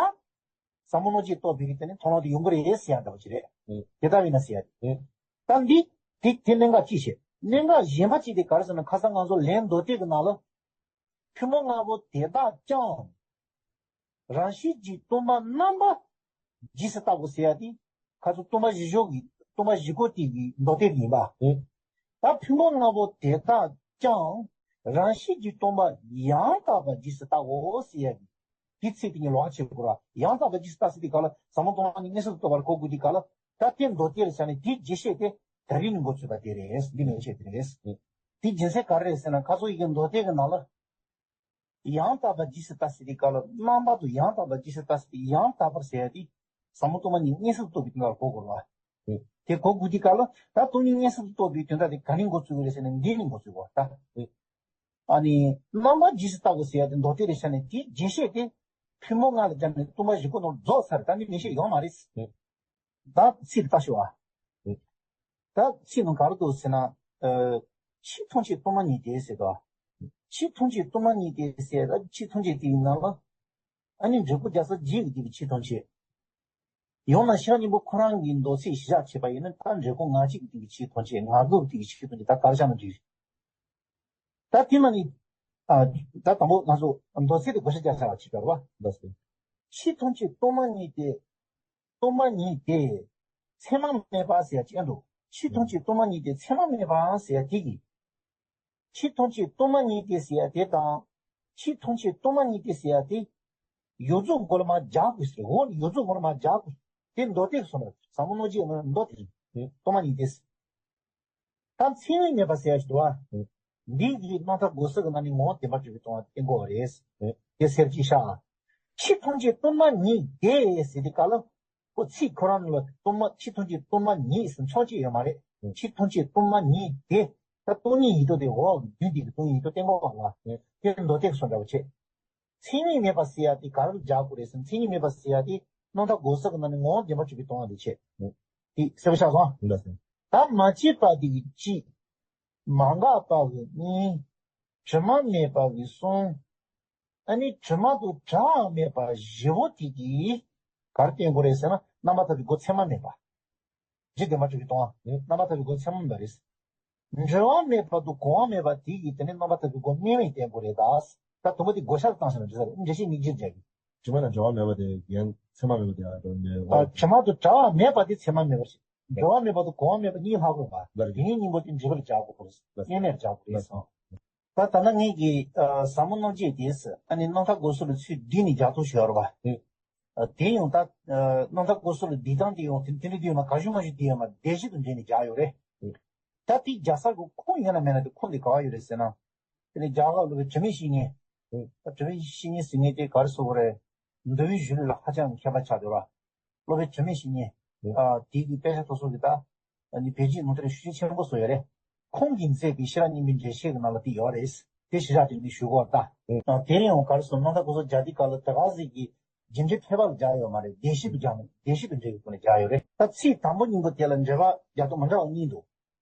ཟབ་མོ་སྣང་མཆེད་རྟོགས་པའི་གི་དེ་ནི་མཐོང་ལམ་དེ་ཡོང་གི་རེད་ཟེར་ཡ་འདྲ་བོ་ཅིག་རེད། ཨེ། དེ་ལྟ་བས་ན་ཟེར་ཡ་རེད། ཨེ། ད་འདི། དེ་དེ་གནད་འགག་གཅིག་བྱས། གནད་འགག་གཞན་པ་གཅིག་དེ་ག་རེ་ཟེར་ན། ཁ་སང་ང་ཚོ་ལན་མདོ་སྡེ་གི་ནང་ལ། ཕུང་པོ་ལྔ་པོ་དེ་དག་ཀྱང་རང་བཞིན་གྱིས་སྟོང་པ་རྣམ་པ་རྗེས་སུ་བལྟ་དགོས་ཟེར་ཡ་དེ། ཁ་སང་སྟོང་པ་བཞི་ཤོག་གི་སྟོང་པ་བཞི་པོ་དེ་གི་མདོ་སྡེ་ཡིན་པ། ཨེ། ད་ཕུང་པོ་ལྔ་པོ་དེ་དག་ཀྱང་རང་བཞིན་གྱིས་སྟོང་པ་ཡང་དག་པར་རྗེས་སུ་བལྟའོ་ཟེར་ཡ་གི། དེ་ཚིག་དེ་ཉིད་ལོགས་ཀ་བྱེད་དགོས་ར། ཡང་དག་པར་རྗེས་སུ་བལྟ་ཟེར་དུས་སྐབས་ལ་ཟབ་མོ་སྟོང་པ་ཉིད་མངོན་སུམ་དུ་རྟོགས་པར་གོ་དགོས་དུས་སྐབས་ལ། ད་དེ་མདོ་སྡེ་རེད་ཟེར་ནས་དེའི་རྒྱས་བཤད་དེ་ད་རིང་ནས་འགོ་ཚུགས་པ་དེ་རེད། འདི་མན་ཆད་དེ་རེད། དེའི་རྒྱུ་མཚན་ག་རེ་རེད་ཟེར་ན། ཁ་སང་ཡི་གེ་མདོ་སྡེ་གི་ནང་ལ། ཡང་དག་པར་རྗེས་སུ་བལྟ་ཟེར་དུས་སྐབས་ལ། རྣམ་པ་དུ་ཡང་དག་པར་རྗེས་སུ་བལྟ་ཟེར་དུས། ཡང་དག་པར་ཟེར་ཡ་དེ་ཟབ་མོ་སྟོང་པ་ཉིད་མངོན་སུམ་དུ་རྟོགས་པའི་སྟེང་ལ་གོ་དགོས་རེད་བ། དེ་གོ་དགོས་དུས་སྐབས་ལ། ད་སྟོང་ཉིད་མངོན་སུམ་དུ་རྟོགས་པའི་དོན་དག་དེ་ག་ནས་འགོ་ཚུགས་ཀྱི་རེད་ཟེར་ན། འདི་ནས་འགོ་ཚུགས་དགོས་ད། ཨ་ནི་རྣམ་པར་རྗེས་སུ་བལྟ་དགོས་ཟེར་ཡ་དེ་མདོ་སྡེ་རེད་ཟེར་ནས། དེའི་རྒྱས་བཤད་དེ་ཕུང་པོ་ལྔ་ལ་སྦྱར་ནས་སྟོང་པ་བཞི་པོ་ནང་རྫོགས་ཚར་རེད། ད་འདི་མན་ཆད་ཡོད་མ་རེད། ད་ཚིག་ལྟ་ཞུ་བ། ད་ཚིག་ནང་ག་རེ་འདུག་ཟེར་ན། ཨ། ཕྱི་མཐོང་ཆོས་སྟོང་པ་ཉིད་དེ་ཟེར་དོ། ཕྱི་མཐོང་ཆོས་སྟོང་པ་ཉིད་དེ་ཟེར། ད་ཕྱི་མཐོང་ཆོས་དེའི་ནང་ལ། ཨ་ནི་འབྲས་བུ་རྒྱལ་སྲས་བརྒྱད་ཀྱི་སྟེང་གི་ཕྱི་མཐོང་ཆོས། ཡང་ན་ཤེས་རབ་སྙིང་པོ་ཁོ་རང་གི་མདོ་ཚིག་གཞི་བཞག་བྱས་པ་ཡིན་ན། ད་འབྲས་བུ་ང་གཅིག་གི་སྟེང་གི་ཕྱི་མཐོང་ཆོས། ང་དགུ་གི་སྟེང་གི་ཕྱི་མཐོང་ཆོས། ད་ག་རེ་བཞག་ན་འགྲིག་རེད། ད་དེ་ནང་ནས། ཨ། ད་དང་པོ་ང་ཚོ་མདོ་ཚིག་དེ་བགོ་བཤའ་རྒྱག་བྱ་བ་ཅིག་ཡོད་རེད་བ། མདོ་ཚིག་ཕྱི་མཐོང་ཆོས་སྟོང་པ་ཉིད་དེ། སྟོང་པ་ཉིད་དེ་མཚན་མ་མེད་པ་ཟེར་ཡ་ཅིག་འདུག་ཕྱི་མཐོང་ཆོས་སྟོང་པ་ཉིད་དེ་མཚན་མ་མེད་པའང་ཟེར་ཡ་དེ་གི། ཕྱི་མཐོང་ཆོས་སྟོང་པ་ཉིད་དེ་ཟེར་ཡ་དེ་དང་། ཕྱི་མཐོང་ཆོས་སྟོང་པ་ཉིད་དེ་ཟེར་ཡ་དེ། ཡོངས་རྫོགས་མགོ་ལ་མར་རྒྱག་དགོས་ཟེར། འོ་ནི་ཡོངས་རྫོགས་མགོ་ལ་མར་རྒྱག་དགོས། དེ་མདོ་སྡེ་གསུངས་པ། ཟབ་མོ་སྣང་མཆེད་ཀྱི་མདོ་དེ་རེད། སྟོང་པ་ཉིད་དེ་ཟེར། ད་མཚན་མ་མེད་པ་ཟེར་ཡ་ཞིག་འདུག་བ། འདི་གི་རྣམ་ཐར་སྒོ་གསུམ་གྱི་ནང་ནས་ངོ་བོ་བདེན་པར་གྲུབ་པའི་སྟོང་པ་བསྟན་དགོས་པ་རེད། དེ་ཟེར་གྱི་ཤག་ཕྱི་མཐོང་ཆོས་སྟོང་པ་ཉིད་དེ་ཟེར་དུས་སྐབས་ལ། ཁོ་ཚིག་ཁོ་རང་ལ་སྟོང་པ། ཕྱི་མཐོང་ཆོས་སྟོང་པ་ཉིད་ཟེར་མཚོན་བྱེད་ཡོད་མ་རེད། ཕྱི་མཐོང་ཆོས་སྟོང་པ་ཉིད་དེ། ད་སྟོང་ཉིད་ཡིན་དོ། དེ་འོག་གི་རྒྱུ་འདི་གི་སྟོང་ཉིད་ཡིན་དོ་བསྟན་དགོས་པ་ལ། དེ་མདོ་སྡེ་གསུངས་འདྲ་བོ་བྱེད། མཚན་ཉིད་མེད་པ་ཟེར་ཡ་དེ་ག་རེ་ལ་སྦྱར་དགོས་རེད་ཟེར་ན། མཚན་ཉིད་མེད་པ་ཟེར་ཡ་དེ་རྣམ་ཐར་སྒོ་གསུམ་གྱི་ནང་ནས་ངོ་བོ་བདེན་པར་གྲུབ་པའི་སྟོང་པ་དེ་བྱེད། དེ་གསལ་པོ་ཆགས་སོང་། ད་མ་སྐྱེས་པ་དེ་གི་གཅིག་མ་འགགས་པ་གི་གཉིས། དྲི་མ་མེད་པ་གི་གསུམ། ཨ་ནི་དྲི་མ་དང་བྲལ་བ་མེད་པ་བཞི་པོ་དེ་གི་ག་རེ་བསྟན་དགོས་རེད་ཟེར་ན། རྣམ་པར་ཐར་པའི་སྒོ་མཚན་མ་མེད་པ། རྗེ་བདེ་བར་གྲུབ་པའི་སྟོང་པ། རྣམ་པར་ཐར་པའི་སྒོ་མཚན་མ་མེད་པ་རེད། འབྲེལ་བ་མེད་པ་དང་གོང་བ་མེད་པ་དེ་གི་དེ་ནི་རྣམ་པར་ཐར་པའི་སྒོ་དམིགས་མེད་བསྟན་དགོས་རེད་ད། ད་དུམ་བུ་དེ་བགོ་བཤའ་བཏང་ཟེར་ན་འགྲིག་ས་རེད། འགྲེལ་བཤད་སྙིང་རྗེ་རྒྱག་གི། དྲི་མ་དང་བྲལ་བ་མེད་པ་དེ་ཡང་མཚན་མ་མེད་པ་དེ། ཨ། དྲི་མ་དང་བྲལ་བ་མེད་པ་དེ་མཚན་མ་མེད་པ་རེད། འབྲེལ་བ་མེད་པ་དང་གོང་བ་མེད་པ་གཉིས་ལྷག་དགོས་པ། ལགས་རེད། དེའི་སྙིང་པོ་དེ་འབྲས་བུར་སྦྱར་དགོས་པ་རེད། དམིགས་མེད་སྦྱར་དགོས་རེད། ད་ད་ལྟ་ངེད་ཀྱིས། ཨ། ཟབ་མོ་སྣང་མཆེད་དེ། ཨ་ནི་རྣམ་ཐར་སྒོ་གསུམ་ལ་ཚུར་བསྡུས་ནས་སྦྱར་ཐུབ་ཤོར་བ། ཨ། དེ་ཡང་ད། ཨ། རྣམ་ཐར་སྒོ་གསུམ་ལ་བསྡུས་སྟངས་དེ་ཡང་དེ་དེ་འདྲ་བསྡུས་ཡོད་མ། ག་ཤུ་མ་ཤུ་བསྡུས་ཡོད་མ། སྡེ་བཞི་དུ་འདྲེས་ནས་སྦྱར་ཡོད་རེད། ད་དེ་སྦྱར་ས་གི་ཁུངས་ཡོད་ན་མེད་ན། དེ་ཁུངས་དེ་ག་བ་ཡོད་རེད་ཟེར་ན། དེ་ནས་རྒྱ་གར་སློབ་དཔོན་དྲི་མེད་བཤེས་གཉེན། ཨ། དྲི་མེད་བཤེས་གཉེན་ཟེར་མཁན་དེ་ག་རེ་ཟེར་དགོས་རེད། མདོ་དབུས་གཞུང་ལུགས་ལ་ཧ་ཅང་མཁས་པ་ཆགས་འདུག་བ། སློབ་དཔོན་དྲི་མེད་བཤེས་གཉེན། ཨ། དེ་གི་དཔེ་ཆ་སོ་སོ་གི་ད། ཨ་ནི་བོད་ཀྱི་ནང་དོན་ཤུགས་རྐྱེན་ཆེན་པོ་བཟོས་ཡོད་རེད། ཁོང་གིས་མཛད་པའི་ཤེས་རབ་སྙིང་པོའི་འགྲེལ་བཤད་ཀྱི་ནང་ལ་དེ་ཡོད་རེད། དེ་གཞི་བཞག་བྱས་ནས་ཞུ་དགོས་ད། ཨ། དེ་རིང་ཡང་ག་རེ་ཟེར། རྣམ་ཐར་སྐོར་སོགས་སྦྱར་དུས་སྐབས་ལ་དེ་ག་ཟིག་གི་རྒྱུ་འབྲས་ཕལ་པ་ལ་སྦྱར་ཡོད་མ་རེད། སྡེ་བཞི་དུ་སྦྱར་ནས། སྡེ་བཞི་དུ་འདྲེས་པའི་སྒོ་ནས་སྦྱར་ཡོད་རེད། ད་ཚིག་དང་པོ་གཉིས་པོ་དེ་ལ་འགྲེལ་པ་རྒྱག་སྟངས་མི་འདྲ་བ་གཉིས་འདུག་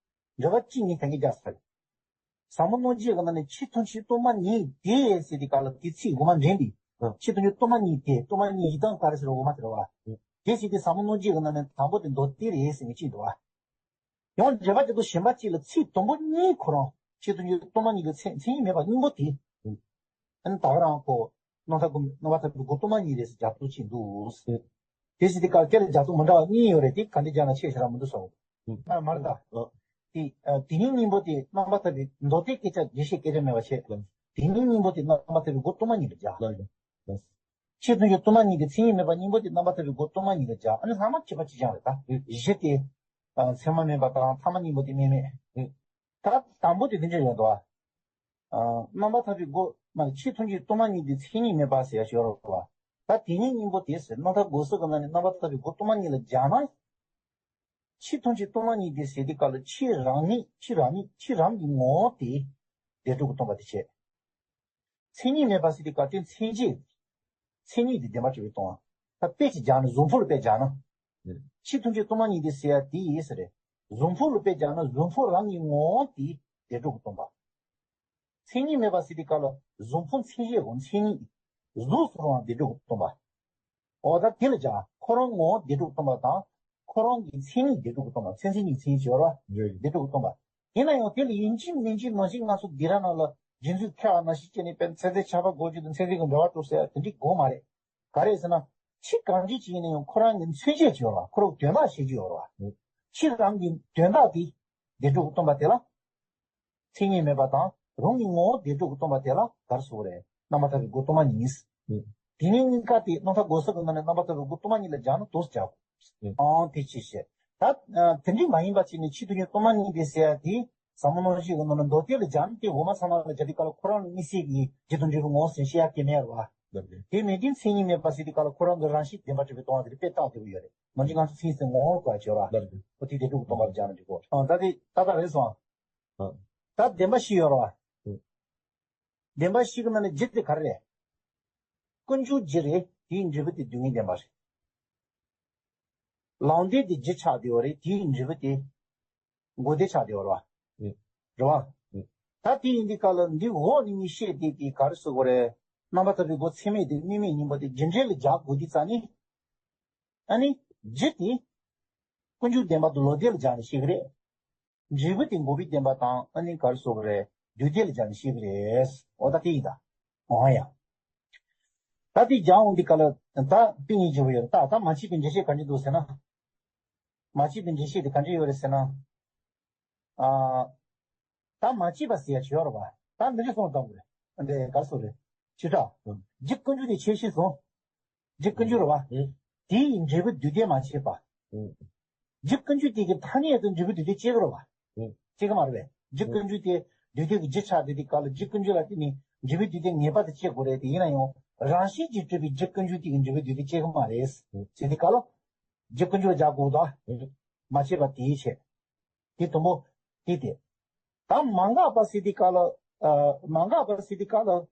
འགྲེལ་པ་གཅིག་ངས་ད་གིན་རྒྱག་ཚར་རེད། ཟབ་མོ་སྣང་མཆེད་ཀྱི་ནང་ནས་ཕྱི་མཐོང་ཆོས་སྟོང་པ་ཉིད་དེ་ཟེར་དུས་སྐབས་ལ། དེ་ཚིག་འགོ་མ་འདྲེན་པའི། ཨ། ཕྱི་མཐོང་ཆོས་སྟོང་པ་ཉིད་དེ། སྟོང་པ་ཉིད་ཡིན་སྟངས་ག་རེ་ཟེར་བ་འོ་མ་དེ་རེད་བ། ཨ། དེ་ཟེར་དུས་ཟབ་མོ་སྣང་མཆེད་ཀྱི་ནང་ནས་དང་པོ་དེ་མདོ་སྡེ་རེད་ཟེར་ནས་གཅིག་འདུག་བ། ཡང་འགྲེལ་པ་དེ་ཚོ་གཞན་པ་གཅིག་ལ་ཚིག་དང་པོ་གཉིས་ཁོ་རང་ཕྱི་དོན་གྱི་སྟོང་པ་ཉིད་ཀྱི་མཚན་མཚན་ཉིད་མེད་པ་སྙིང་པོ་དེ། ཨ་ནི་ད་ག་རང་ཁོ་རྣམ་ཐར་སྒོམ་རྣམ་པར་ཐར་པའི་སྒོ་སྟོང་པ་ཉིད་རེད་ཟེར་རྒྱབ་ཏུ་ཕྱིན་འདུག། དེ་ཟེར་དེ་ག་སྐད་ལ་རྒྱབ་ཏུ་མི་འདྲ་བ་གཉིས་ཡོད་རེད། དེ་ག་འདྲ་རྒྱག་ན་ཆེས་ཞེ་དྲག་མི་འདུག་གསུངས། ཨ་མ་རེད་ད། དེ་དེ་ཉིད་སྙིང་པོ་དེ་རྣམ་པར་ཐར་པའི་མདོ་སྡེ་སྐད་ཆ་རྒྱས་བཤད་སྐད་ཆ་མེད་པ་བྱས། དེ་ཉིད་སྙིང་པོ་དེ་རྣམ་པར་ཐར་པའི་སྒོ་སྟོང་པ་ཉིད་ལ་སྦྱར། ཕྱི་དོན་གྱི་སྟོང་པ་ཉིད་ཀྱི་མཚན་ཉིད་མེད་པ་སྙིང་པོ་དེ་རྣམ་པར་ཐར་པའི་སྒོ་སྟོང་པ་ཉིད་ལ་སྦྱར། ཨ་ནི་ལྷག་མ་ཁྱད་པར་གཅིག་རྐྱང་རེད་ད། གཞི་དེ་ཨ་མཚན་མ་མེད་པ་དང་ཐ་མ་སྙིང་པོ་དེ་དམིགས་མེད། ད་དང་པོ་དེ་དེ་འདྲ་ཡོད་དོ། ཨ་རྣམ་པར་ཐར་པའི་སྒོ་མ་ཕྱི་དོན་གྱི་སྟོང་པ་ཉིད་དེ་མཚན་ཉིད་མེད་པ་ཟེར་ཡ་ཞིག་ཡོད་རེད་བ། ད་དེ་ཉིད་སྙིང་པོ་དེ་ཟེར་རྣམ་ཐར་སྒོ་གསུམ་གྱི་ནང་ནས་རྣམ་པར་ཐར་པའི་སྒོ་སྟོང་པ་ཉིད་ལ་སྦྱར་ན། ཕྱི་དོན་གྱི་སྟོང་པ་ཉིད་དེ་ཟེར་དུས་སྐབས་ལ་ཕྱི་རང་ཉིད་ཕྱི་རང་ཉིད་ཕྱི་རང་གི་ངོ་བོ་དེ་བདེན་གྲུབ་ཀྱི་སྟོང་པ་དེ་བྱས། མཚན་ཉིད་མེད་པ་ཟེར་དུས་སྐབས་དེ་མཚན་བཅས། མཚན་ཉིད་དེ་བདེན་པར་གྲུབ་པའི་སྟོང་པ། ད་དཔེ་ཅིག་སྦྱར་ན་གཟུགས་ཕུང་ལ་དཔེ་སྦྱར་ན། ཕྱི་དོན་གྱི་སྟོང་པ་ཉིད་དེ་ཟེར་ཡ་དེ་ཡིན་ས་རེད། གཟུགས་ཕུང་ལ་དཔེ་སྦྱར་ན་གཟུགས་ཕུང་རང་གི་ངོ་བོ་དེ་བདེན་གྲུབ་ཀྱི་སྟོང་པ། མཚན་ཉིད་མེད་པ་ཟེར་དུས་སྐབས་ལ་གཟུགས་ཕུང་མཚན་བཅས་ཀྱི་མཚན་ཉིད། གཟུགས་སུ་རུང་བ་བདེན་གྲུབ་ཀྱི་སྟོང་པ། འོ་ད་དེ་ལ་སྦྱར། ཁོ་རང་ངོ་བོ་བདེན་གྲུབ་སྟོང་པ་དང་། ཁོ་རང་གི་མཚན་ཉིད་བདེན་གྲུབ་སྟོང་པ། མཚན་མཚན་ཉིད་མཚན་ཉིད་ཟེར་བ། རེད། བདེན་གྲུབ་སྟོང་པ། ཡིན་ན་ཡང་དེ་ལ་ཡིན་གཅིག་མིན་གཅིག་ནང་བཞིན་ང་ཚོ་སྡིག་ར་ནང་ལ་རྗེས་འཇུག་ཁྱད་པར་ནང་བཞིན་བྱས་ནས་དཔེར་ན་མཚན་མཚན་ཆགས་པ་འགོག་རྒྱུ་དང་མཚན་མཚན་གྱི་འབྲེལ་བ་གྲུབ་ཟེར་དེ་འདྲའི་དགོས་མ་རེད། ག་རེ་ཟེར་ན། ཕྱི་གང་ཅི་ཅི་ཡིན་ན་ཡང་ཁོ་རང་གི་མཚན་བཅས་ཀྱི་ཡོད་རེད་བ། ཁོ་རང་གི་དོན་དག་བཤད་རྒྱུ་ཡོད་རེད་བ། ཕྱི་རང་གི་དོན་དག་དེ་བདེན་གྲུབ་སྟོང་པ་དེ་ལ། མཚན་ཉིད་མེད་པ་དང་རང་གི་ངོ་བོ་བདེན་གྲུབ་ཀྱི་སྟོང་པ་དེ་ལ་ག་རེ་ཟེར་དགོས་རེད། རྣམ་པར་ཐར་པའི་སྒོ་སྟོང་པ་ཉིད་ཡིན། དེ་ནས་གཉིས་ཀ་དེ་རྣམ་ཐར་སྒོ་གསུམ་གྱི་ནང་ནས་རྣམ་པར་ཐར་པའི་སྒོ་སྟོང་པ་ཉིད་ལ་སྦྱར་ན་འདུག་སེ་སྦྱར་དགོས། ཨང་དེ་ཅི་བཤད། ད་དེ་འདྲའི་མ་ཡིན་པ་ཅིག་ནི་ཕྱི་དོན་གྱི་སྟོང་པ་ཉིད་དེ་ཟེར་ཡ་དེ་ཟབ་མོ་རྣམ་བཤད་ཀྱི་ནང་ན་མདོ་སྡེ་ལ་སྦྱར་ན་དེ་འོག་མ་ཚང་མ་ལ་སྦྱར་དུས་སྐབས་ལ་ཁོ་རང་ལ་དམིགས་བསལ་གྱི་རྒྱུ་དང་འབྲས་བུའི་ངོ་བོ་ཟེར་བཤད་ཡ་གང་ཡང་མེད་རེད་བ། དེ་མེད་དུས་མཚན་ཉིད་མེད་པ་ཟེར་དུས་སྐབས་ལ་ཁོ་རང་གི་རང་བཞིན་བདེན་པར་གྲུབ་པའི་སྟོང་པ་དེ་རེད། དཔེ་བཏགས་བསྡད་ཀྱི་ཡོད་རེད། ནང་བཞིན་ང་ཚོ་མཚན་ཉིད་ཟེར་ངོ་བོ་བཀོད་ཡ་བྱེད་ར། འོ་དེ་བདེན་གྲུབ་ཀྱི་སྟོང་པ་ལ་སྦྱར་ན་འགྲིག་གོ། ཨང་ད་དེ་ཏག་ཏག་རེད་སོང་། ད་བདེན་པ་བཞི་ཡོད་རེད་བ། བདེན་པ་བཞི་གི་ནང་ནས་རྒྱུ་དེ་ག་རེ་རེད། ཀུན་འབྱུང་རྒྱུ་རེད། དེའི་འབྲས་བུ་དེ་སྡུག་བསྔལ་བདེན་པ་རེད། ལང་འདོད་དེ་རྒྱུ་ཆགས་བསྡད་ཡོད་རེད། དེའི་འབྲས་བུ་དེ་འགོག་བདེན་ཆགས་བསྡད་ཡོད་རེད་བ། རེད་བ། ད་དེ་ཡིན་དུས་སྐབས་ལ་འདི་འོག་ནས་ངས་བཤད་དེ་དེ་ག་རེ་ཟེར་དགོས་རེད། རྣམ་པར་ཐར་པའི་སྒོ་ཚད་མེད་དེ་དམིགས་མེད་སྙིང་པོ་དེ་རྒྱུ་འབྲས་ལ་སྦྱར་དགོས་དུས་ཙ་ནས། ཨ་ནི། རྒྱུ་དེ། ཀུན་འབྱུང་བདེན་པ་དང་ལོག་ལྟ་ལ་སྦྱར་ནས་བཤད་ཀྱི་རེད། འབྲས་བུ་དེ་འགོག་པའི་བདེན་པ་དང་ཨ་ནི་ག་རེ་ཟེར་དགོས་རེད། སྡུག་བདེན་ལ་སྦྱར་ནས་བཤད་ཀྱི་རེད། འོ་ད་དེ་ཡིན་ད། འོ་ཡ། ད་དེ་སྦྱར་འོང་དུས་སྐབས་ལ་ད་དཔེ་གཉིས་བརྗོད་པ་ཡོད་རེད། ད་ད་མ་བྱས་པའི་འགྲེལ་བཤད་ག་འདྲ་འདུག་ཟེར་ན། མ་བྱས་པའི་འགྲེལ་བཤད་དེ་ག་འདྲ་ཡོད་རེད་ཟེར་ན། ཨ། ད་མ་བྱས་པ་ཟེར་ཡ་ཞིག་ཡོད་རེད་བ། ད་འདི་འདྲ་གསུངས་བཏང་དགོས་རེད། འདི་ག་རེ་ཟེར་དགོས་རེད། ཕྱི་དྲག་རྒྱུ་ཀུན་འབྱུང་དེ་ཁྱད་གཞི་བཟུང་། རྒྱུ་ཀུན་འབྱུང་རེད་བ། དེ་ཡི་འབྲས་བུ་སྡུག་བདེན་མ་བྱས་པ། རྒྱུ་ཀུན་འབྱུང་དེ་གི་ཐ་སྙད་དུ་འབྲས་བུ་སྡུག་བདེན་སྐྱེ་གི་རེད་བ། སྐྱེ་གི་མ་རེད་བས། རྒྱུ་ཀུན་འབྱུང་དེ་སྡུག་བདེན་གྱི་རྒྱུ་ཆགས་བསྡད་དུས་སྐབས་ལ་རྒྱུ་ཀུན་འབྱུང་ལ་བརྟེན་ནས་འབྲས་བུ་སྡུག་བདེན་ངེས་པར་དུ་སྐྱེ་དགོས་རེད། དེ་ཡིན་ན་ཡང་རང་བཞིན་གྱིས་གྲུབ་པའི་རྒྱུ་ཀུན་འབྱུང་དེ་གི་འབྲས་བུ་སྡུག་བདེན་སྐྱེ་གི་མ་རེད། བྱས་དུས་སྐབས་ལ་རྒྱུ་ཀུན་འབྱུང་ལ་སྦྱར་དགོས་དོ། མ་བྱས་པ་དེའི་ཕྱིར། དེ་དང་པོ། དེ་དེ། ད་མ་འགགས་པ་ཟེར་དུས་སྐབས་ལ། ཨ། མ་འགགས་པ་ཟེར་དུས་སྐབས་ལ།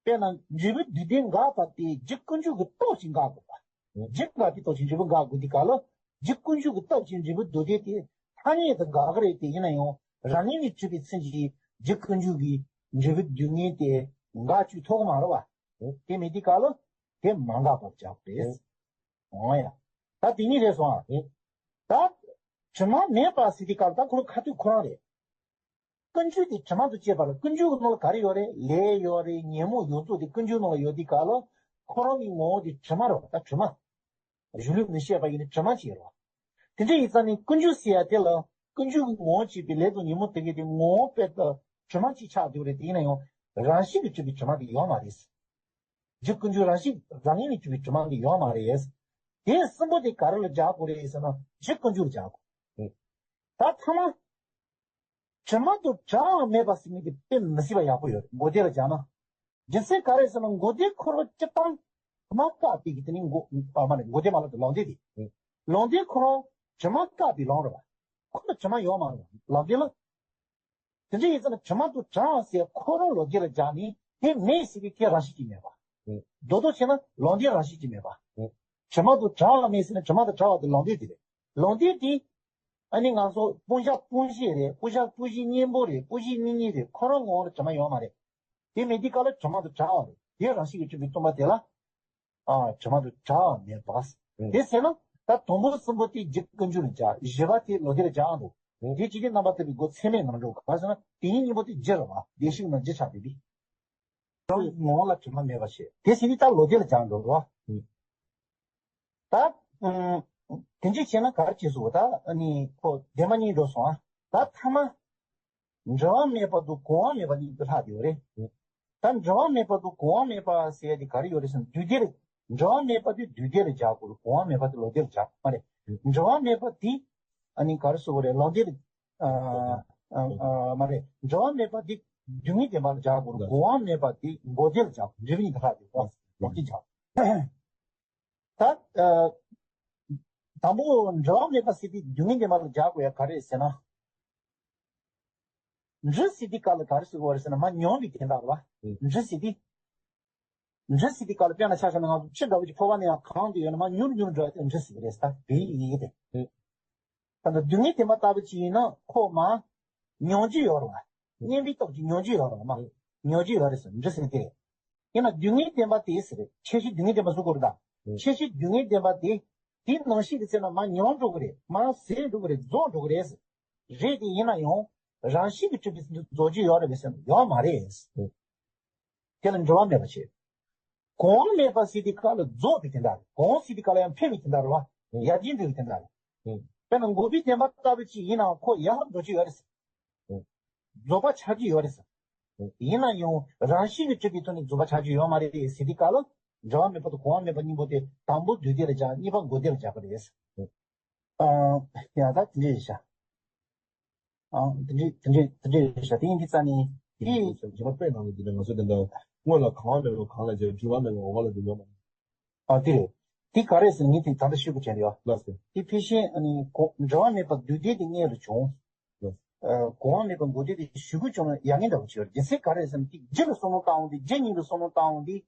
དཔེར་ན་འབྲས་བུ་སྡུག་བདེན་འགགས་པ་དེ་རྒྱུ་ཀུན་འབྱུང་གི་སྟོབས་ཀྱིས་འགག་དགོས་པ། རྒྱུ་འགག་པའི་སྟོབས་ཀྱིས་འབྲས་བུ་འགག་དགོས་དུས་སྐབས་ལ། རྒྱུ་ཀུན་འབྱུང་གི་སྟོབས་ཀྱིས་འབྲས་བུ་སྡུག་བདེན་དེ་ཐ་སྙད་དུ་འགག་གི་རེད། དེ་ཡིན་ན་ཡང་རང་ངོས་ནས་གྲུབ་པའི་ཚུལ་གྱིས་རྒྱུ་ཀུན་འབྱུང་གི་འབྲས་བུ་སྡུག་བདེན་དེ་འགག་བཅུག་ཐུབ་ཀྱི་མ་རེད་བ། དེ་མེད་དུས་སྐབས་ལ་དེ་མ་འགགས་པར་བྱ་དགོས་རེད། འོ་ཡ། ད་དེ་གཉིས་རེད་སོང་ཨ། ད་དྲི་མ་མེད་པ་ཟེར་དུས་སྐབས་ལ་ད་ཁོ་རང་ཁ་ཐུག་ཁོ་རང་རེད། ཀུན་འབྱུང་དེ་དྲི་མ་དང་བཅས་པ་རེད། ཀུན་འབྱུང་གི་ནང་ལ་ག་རེ་ཡོད་རེད། ལས་ཡོད་རེད། ཉོན་མོངས་ཡོངས་རྫོགས་དེ་ཀུན་འབྱུང་ནང་ལ་ཡོད་དུས་སྐབས་ལ་ཁོ་རང་གི་ངོ་བོ་དེ་དྲི་མ་རེད་བ། ད་དྲི་མ། གཞི་ལུགས་མི་ཤེས་པ་ཡིན་ན་དྲི་མ་ཅིག་རེད་བ། དེ་འདྲ་ཡིན་ཙང་ནི་ཀུན་འབྱུང་ཟེར་ཡ་དེ་ལ་ཀུན་འབྱུང་གི་ངོ་བོ་བྱས་པའི་ལས་དང་ཉོན་མོངས་དེ་གས་དེ་ངོ་བོ་དཔེ་ལྟ་དྲི་མ་ཅིག་ཆགས་འདུག་རེད། དེ་ཡིན་ན་ཡང་རང་བཞིན་གྱིས་གྲུབ་པའི་དྲི་མ་དེ་ཡོད་མ་རེད། རྒྱུ་ཀུན་འབྱུང་རང་བཞིན་རང་ངོས་ནས་གྲུབ་པའི་དྲི་མ་འདི་ཡོད་མ་རེད། དེ་གསུམ་པོ་དེ་ག་རེ་ལ་སྦྱར་དགོས་རེད་ཟེར་ན་རྒྱུ་ཀུན་འབྱུང་ལ་སྦྱར་དགོས། ད་ཐ་མ། དྲི་མ་དང་བྲལ་བ་མེད་པ་ཟེར་མཁན་དེ་དཔེ་མི་སྲིད་པ་ཡག་པོ་ཡོད་རེད། མགོ་བདེ་ལ་སྦྱར་ན། རྒྱུ་མཚན་ག་རེ་ཟེར་ན་མགོ་བདེ་ཁོ་རང་སྤྱིར་བཏང་དྲི་མ་བཀག་པའི་གི་དེ་ནི་མགོ་ཨ་མ་ནི་མགོ་བདེ་མ་ལབ་དེ་ལོང་བདེ་དེ། ལོང་བདེ་ཁོ་རང་དྲི་མ་བཀག་པའི་ལོང་རེད་བ། ཁོ་ལ་དྲི་མ་ཡོད་མ་རེད་བ། ལོང་བདེ་ལ། དེ་འདྲ་ཡིན་ཙང་ན་དྲི་མ་དང་བྲལ་བ་ཟེར་ཁོ་རང་ལོག་སྟེ་ལ་སྦྱར་ནས་དེ་མེད་ཟེར་བའི་དེ་རང་བཞིན་གྱིས་མེད་པ། རྡོག་རྡོག་བྱས་ན་ལོག་སྟེ་རང་བཞིན་གྱིས་མེད་པ། དྲི་མ་དང་བྲལ་བ་མེད་ཟེར་ན་དྲི་མ་དང་བྲལ་བ་དེ་ལོག་སྟེ་དེ་རེད། ལོག་སྟེ་དེ། ཨ་ནི་ང་ཚོ་སྤུ་ཞྭ་སྤུ་ཞྭ་རེད། སྤུ་ཞྭ་སྤུ་ཞྭ་མཉེན་པོ་རེད། སྤུ་ཞྭ་མཉེན་མཉེན་རེད། ཁོ་རང་ངོ་བོ་ལ་དྲི་མ་ཡོད་མ་རེད། དེ་མེད་དུས་སྐབས་ལ་དྲི་མ་དང་བྲལ་བ་རེད། དེ་རང་བཞིན་གྱིས་གྲུབ་པའི་སྟོང་པ་དེ་ལ། ཨ། དྲི་མ་དང་བྲལ་བ་མེད་པ། ཨང་། དེ་ཟེར་ན་ད་དང་པོ་གསུམ་པོ་དེ་རྒྱུ་ཀུན་འབྱུང་ལ་སྦྱར། བཞི་པ་དེ་ལོག་སྟེ་ལ་སྦྱར་འདུག། ཨུ། དེ་ཇི་སྙེད་རྣམ་པར་ཐར་པའི་སྒོ་ཚད་མེད་ངང་འགྲོ། ག་རེ་ཟེར་ན་དེ་ཉིད་སྙིང་པོ་དེ་རྒྱུ་རེད་བ། བདེ་གཤེགས་རྣམས་རྒྱུ་ཆགས་པས་དེ། ངོ་བོ་ལ་དྲི་མ་མེད་པར་བྱེད། དེ་ཟེར་དུས་ད་ལོག་སྟེ་ལ་སྦྱར་འགྲོ་རེད་བ། ཨུ། ད། ཨུམ། དེ་འདྲ་བྱས་ན་ག་རེ་བྱེད་སོང་། ད་ཨ་ནི་ཁོ་བདེན་པ་གཉིས་འགྲོ་སོང་ཨ། ད་ཐ་མ། འབྲེལ་བ་མེད་པ་དང་གོང་བ་མེད་པ་གཉིས་ཀྱི་ལྷག་བསྡད་ཡོད་རེད། ད་འབྲེལ་བ་མེད་པ་དང་གོང་བ་མེད་པ་ཟེར་ཡ་དེ་ག་རེ་ཡོད་རེད་ཟེར་ན་དུས་འདིར། འབྲེལ་བ་མེད་པ་དེ་དུས་འདིར་སྦྱར་དགོས་རེད། གོང་བ་མེད་པ་དེ་ལོག་སྟེ་ལ་སྦྱར་དགོས་མ་རེད། འབྲེལ་བ་མེད་པ་དེ་ཨ་ནི་ག་རེ་ཟེར་དགོས་རེད། ལོག་སྟེ་ལ། ཨ། ཨ། ཨ། མ་རེད། འབྲེལ་བ་མེད་པ་དེ་དུས་ངེས་བདེན་པ་ལ་སྦྱར་དགོས་རེད། གོང་བ་མེད་པ་དེ་འགོག་བདེན་ལ་སྦྱར་དགོས། འབྲེལ་བ་གཉིས་ཀྱི་ལྷག་བསྡད་ཡོད། ལོག་སྟེ་སྦྱར། ད། ཨ། དང་པོ་འབྲེལ་བ་མེད་པ་ཟེར་དུས་དུས་ངེས་བདེན་པ་ལ་སྦྱར་དགོས་ཡ་ག་རེ་ཟེར་ན། འབྲེལ་ཟེར་དུས་སྐབས་ལ་ག་རེ་ཟེར་དགོས་རེད་ཟེར་ན་མར་མྱོང་བའི་དོན་དག་རེད་བ། ཨུ། འབྲེལ་ཟེར་དུས། འབྲེལ་ཟེར་དུས་སྐབས་ལ་དཔེར་ན་ཆ་བཞག་ན་ང་ཚོ་ཕྱི་འདྲ་བོ་ཅིག་ཕོར་པ་ནང་ཡང་གང་དུ་ཡོད་ན་མར་མྱུར་མྱུར་འགྲོ་ཡ་དེ་འབྲེལ་ཟེར་གི་རེད། ད་བོད་ཡིག་ཡི་གེ་དེ། ཨུ། ད་ལྟ་དུས་ངེས་བདེན་པ་ལྟ་བུ་ཅིག་ཡིན་ན་ཁོ་མར་མྱོང་རྒྱུ་ཡོད་རེད་བ། མཉན་པའི་སྟོབས་ཀྱིས་མྱོང་རྒྱུ་ཡོད་རེད་བ། མར་མྱོང་རྒྱུ་ཡོད་རེད་ཟེར། འབྲེལ་ཟེར་དེ་རེད། ཡིན་ན་དུས་ངེས་བདེན་པ་དེ་ཟེར་རེད། ཁྱད་ཆོས་དུས་ངེས་བདེན་པ་བཟོ་དགོས་རེད་ད། ཨུ། ཁྱད་ཆོས་དུས་ངེས་བདེན་པ་དེ། དེ་ནང་བཞིན་གྱི་ཚེ་ན་མར་མྱོང་འགྲོ་གི་རེད། མར་ཟད་འགྲོ་གི་རེད། རྫོགས་འགྲོ་གི་རེད་ཟེར། རེད་དེ་ཡིན་ན་ཡང་རང་བཞིན་གྱིས་གྲུབ་པའི་ཚུལ་དུ་རྫོགས་རྒྱུ་ཡོད་རེད་པས་ཟེར་ན་ཡོད་མ་རེད། ཨུ། དེ་ལ་འབྲེལ་བ་མེད་པ་བྱེད། གོང་མེད་པ་ཟེར་དུས་སྐབས་ལ་རྫོགས་པའི་དོན་དག་རེད། གོང་ཟེར་དུས་སྐབས་ལ་ཡང་འཕེལ་བའི་དོན་དག་རེད་བ། ཡར་རྒྱས་འགྲོ་བའི་དོན་དག་རེད། ཨུ། དཔེར་ན་འགོག་པའི་བདེན་པ་ལྟ་བུ་ཅིག་ཡིན་ནའང་ཁོ་ཡར་འགྲོ་རྒྱུ་ཡོད་རེད་ཟེར། ཨུ། རྫོགས་པ་ཆགས་རྒྱུ་ཡོད་རེད་ཟེར། ཨུ། ཡིན་ན་ཡང་རང་བཞིན་གྱིས་གྲུབ་པའི་ཐོག་ནས་རྫོགས་པ་ཆགས་རྒྱུ་ཡོད་མ་རེད་ཟེར་དུས་སྐབས་ལ་འབྲེལ་བ་མེད་པ་དང་གོང་བ་མེད་པ་གཉིས་པོ་དེ་དང་པོ་དུས་འདི་ལ་སྦྱར། གཉིས་པ་འགོག་བདེན་ལ་སྦྱར་གི་རེད་ཟེར། ཨུ། ཨ། ཡ་ད་དེ་འདྲ་རེད་ཤག་ཨ། དེ་འདྲ་དེ་འདྲ་དེ་འདྲ་རེད་ཤག་དེ་ཡིན་དུས་ཙ་ནས་དེ། རྗེས་མ་དཔེ་ནང་ལ་འདི་ལ་ང་ཚོ་དེ་འདྲ་སྔོན་ལ་གང་བ་མེད་པ་གང་ལ་སྦྱར། འབྲེལ་བ་མེད་པ་འོག་ལ་འདི་ཡོད་མ་རེད། ཨ། དེ་རེད། དེ་ག་རེ་ཟེར་ངས་དེ་ད་ལྟ་ཤོད་དགོས་བྱས་ཡོད། ལགས་སོ། དེ་ཕལ་ཆེར་ཨ་ནི་གོ་འབྲེལ་བ་མེད་པ་དུས་འདི་དེ་སྔོན་ལ་བྱུང་། ལགས་སོ། ཨ། གོང་བ་མེད་པ་འགོག་བདེན་དེ་ཞུ་དགོས་བྱུང་ན་ཡ་ངན་འདྲ་བོ་ཅིག་ཡོད་རེད། རྒྱུ་མཚན་ག་རེ་ཟེར་ན་དེ་རྒྱུ་ལ་བསམ་བློ་བཏང་འོང་དུས། རྒྱུ་ཉིད་ལ་བསམ་བློ་བཏང་འོང་དུས།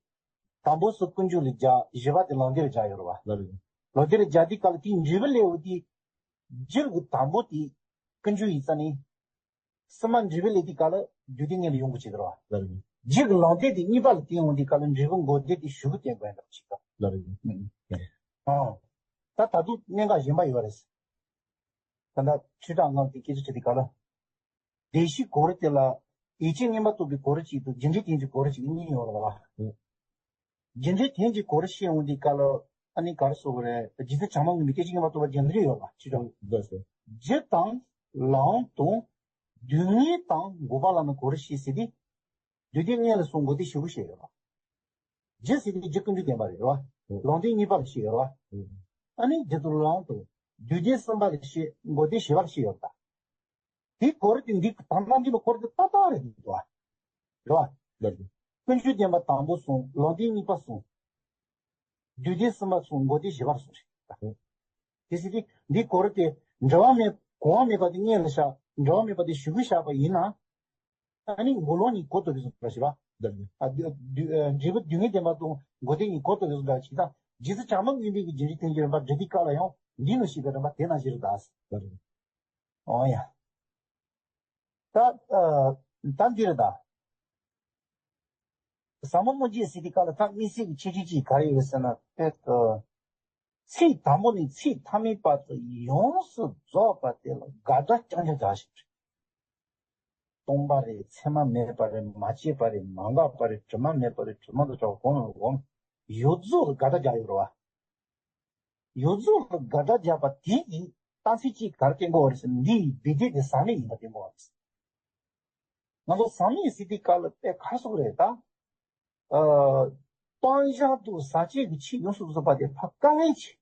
དང་པོ་སུ་ཀུན་འབྱུང་ལ་སྦྱར། བཞི་པ་དེ་ལོག་སྟེ་ལ་སྦྱར་ཡོད་རེད་བ། ལགས་རེད། ལོག་སྟེ་ལ་སྦྱར་དུས་སྐབས་ལ་དེའི་འབྲས་བུ་སླེབས་འོང་དུས། རྒྱུ་གི་དང་པོ་དེ་ཀུན་འབྱུང་ཡིན་ཙ་ནས། གསུམ་པ་འབྲས་བུ་སླེབས་དུས་སྐབས་ལ་དུས་འདི་སྔོན་ལ་ཡོང་དགོས་བྱེད་ཀྱི་རེད་བ། ལགས་རེད། རྒྱུ་གི་ལོག་སྟེ་དེ་གཉིས་པ་ལ་བརྟེན་འོང་དུས་སྐབས་ལ་འབྲས་བུ་འགོག་བདེན་དེ་ཞུ་དགོས་བསྟན་དགོས་ཡ་འདྲ་བོ་ཅིག་ད། ལགས་རེད། ཨང་། ད་ད་དུང་གནད་འགག་གཞན་པ་ཡོད་རེད། ད་ལྟ་ཆོས་གྲགས་ངག་གི་སྐད་ཆ་དྲིས་དུས་སྐབས་ལ། བདེན་བཞིའི་གོ་རིམ་དེ་ལ་ཡིད་ཆེས་མངོན་པར་རྟོགས་པའི་གོ་རིམ་གཅིག་དང་རྒྱུ་འབྲས་དོན་གྱི་གོ་རིམ་གཅིག་གཉིས་ཡོད་རེད་བ། རྒྱུ་འབྲས་དོན་གྱི་གོ་རིམ་བཤད་འོང་དུས་སྐབས་ལ་ཨ་ནི་ག་རེ་ཟེར་དགོས་རེད། རྗེ་བཙུན་བྱམས་མ་མགོན་པོས་བདེན་བཞིའི་མངོན་པར་རྟོགས་པ་རྒྱ་མཚོའི་ཡོད་པ་ཅི་འདྲ། ལགས་སོ། རྒྱུ་དང་ལམ་དང་དུས་ངེས་དང་འགོག་པ་ལ་ནི་གོ་རིམ་བཤད་ཟེར་ཏེ། དུས་འདི་སྔོན་ལ་སོང་འགོག་བདེན་ཞུ་དགོས་བཤད་ཡོད་པ། རྒྱུ་ཟེར་ཏེ་རྒྱུ་ཀུན་འབྱུང་བདེན་པ་རེད་བ། ལོག་འདྲེན་གཉིས་པ་ལ་བཤད་ཡོད་རེད་བ། ཨ་ནི་རྒྱུ་དང་ལམ་དང་དུས་འདི་གསུམ་པ་ལ་བཤད། འགོག་བདེན་བཞི་པ་ལ་བཤད་ཡོད་པ། དེའི་གོ་རིམ་དེ་འདི་དང་ཐམས་ཅད་ལ་གོ་རིམ་དེ་ཏག་ཏག་རེད་འདུག་བ། རེད་བ། ལགས་རེད། ཀུན་འབྱུང་བདེན་པ་དང་པོ་སོང་། ལོག་འདྲེན་གཉིས་པ་སོང་། དུས་འདི་གསུམ་པ་སོང་། འགོག་བདེན་བཞི་པ་སོང་རེད། དེ་ཟེར་དུས་འདིའི་གོ་རིམ་དེ་འབྲེལ་བ་མེད། གོང་བ་མེད་པ་དེ་སྔོན་ལ་བཞག་འབྲེལ་བ་མེད་པ་དེ་གཞུག་གུ་བཞག་པ་ཡིན་ན། ཨ་ནི་འགོག་ལམ་གཉིས་གོ་ལྡོག་པའི་བཟོ་འདྲ་ཞིག་རེད་བ། ལགས་རེད། ཨ། དུས་དུས་ཨ། འབྲས་བུ་དུས་ངེས་བདེན་པ་དང་འགོག་བདེན་གཉིས་གོ་ལྡོག་པའི་བཟོ་འདྲ་ཞིག་དང་། རྗེ་བཙུན་བྱམས་མ་མགོན་པོའི་གི་རྒྱུ་འབྲས་དོན་གྱི་རིམ་པ་འགྲེལ་དུས་སྐབས་ལ་ཡང་འདི་ནང་བཤད་པའི་རིམ་པ་དེ་ནང་བཞིན་རེད་ད། ལགས་རེད། འོ་ཡ། ད་ཨ། ད་འདི་རེད་ད། ཟབ་མོ་སྨོན་བརྒྱད་ཟེར་དུས་སྐབས་ལ་ད་དམིགས་བསལ་གྱི་ཁྱད་ཆོས་གཅིག་ག་རེ་ཡོད་ཟེར་ན། དཔེ་ད། ཚིག་དང་པོ་ནས་ཚིག་མཐའ་མའི་བར་དུ་ཡོངས་སུ་རྫོགས་པ་དེ་ལ་དགག་སྒྲ་རྐྱང་རྐྱང་རྒྱག་བཞིན་རེད། སྟོང་པ་རེད། མཚན་མ་མེད་པ་རེད། མ་སྐྱེས་པ་རེད། མ་འགགས་པ་རེད། དྲི་མ་མེད་པ་རེད། དྲི་མ་དང་བྲལ་བ་གང་རུང་གང་ཡོངས་རྫོགས་ལ་དགག་སྒྲ་རྒྱག་ཡོད་རེད་བ། ཡོངས་རྫོགས་ལ་དགག་སྒྲ་རྒྱག་པ་དེ་ཡིས་རྟགས་མཚན་གཅིག་ག་རེ་བསྟན་གྱི་ཡོད་རེད་ཟེར་ན། འདི་ཡི་སྦས་དོན་དེ་ཟག་མེད་ཡིན་པ་བསྟན་གྱི་ཡོད་རེད། ང་ཚོ་ཟག་མེད་ཟེར་དུས་སྐབས་ལ་དཔེ་ཁ་སོགས་རེད་ད། ཨ། སྤང་བྱ་དང་ཟག་བཅས་ཀྱི་ཆོས་ཡོངས་སུ་རྫོགས་པ་དེ་ཕར་བཀག་མཁན་ཅིག་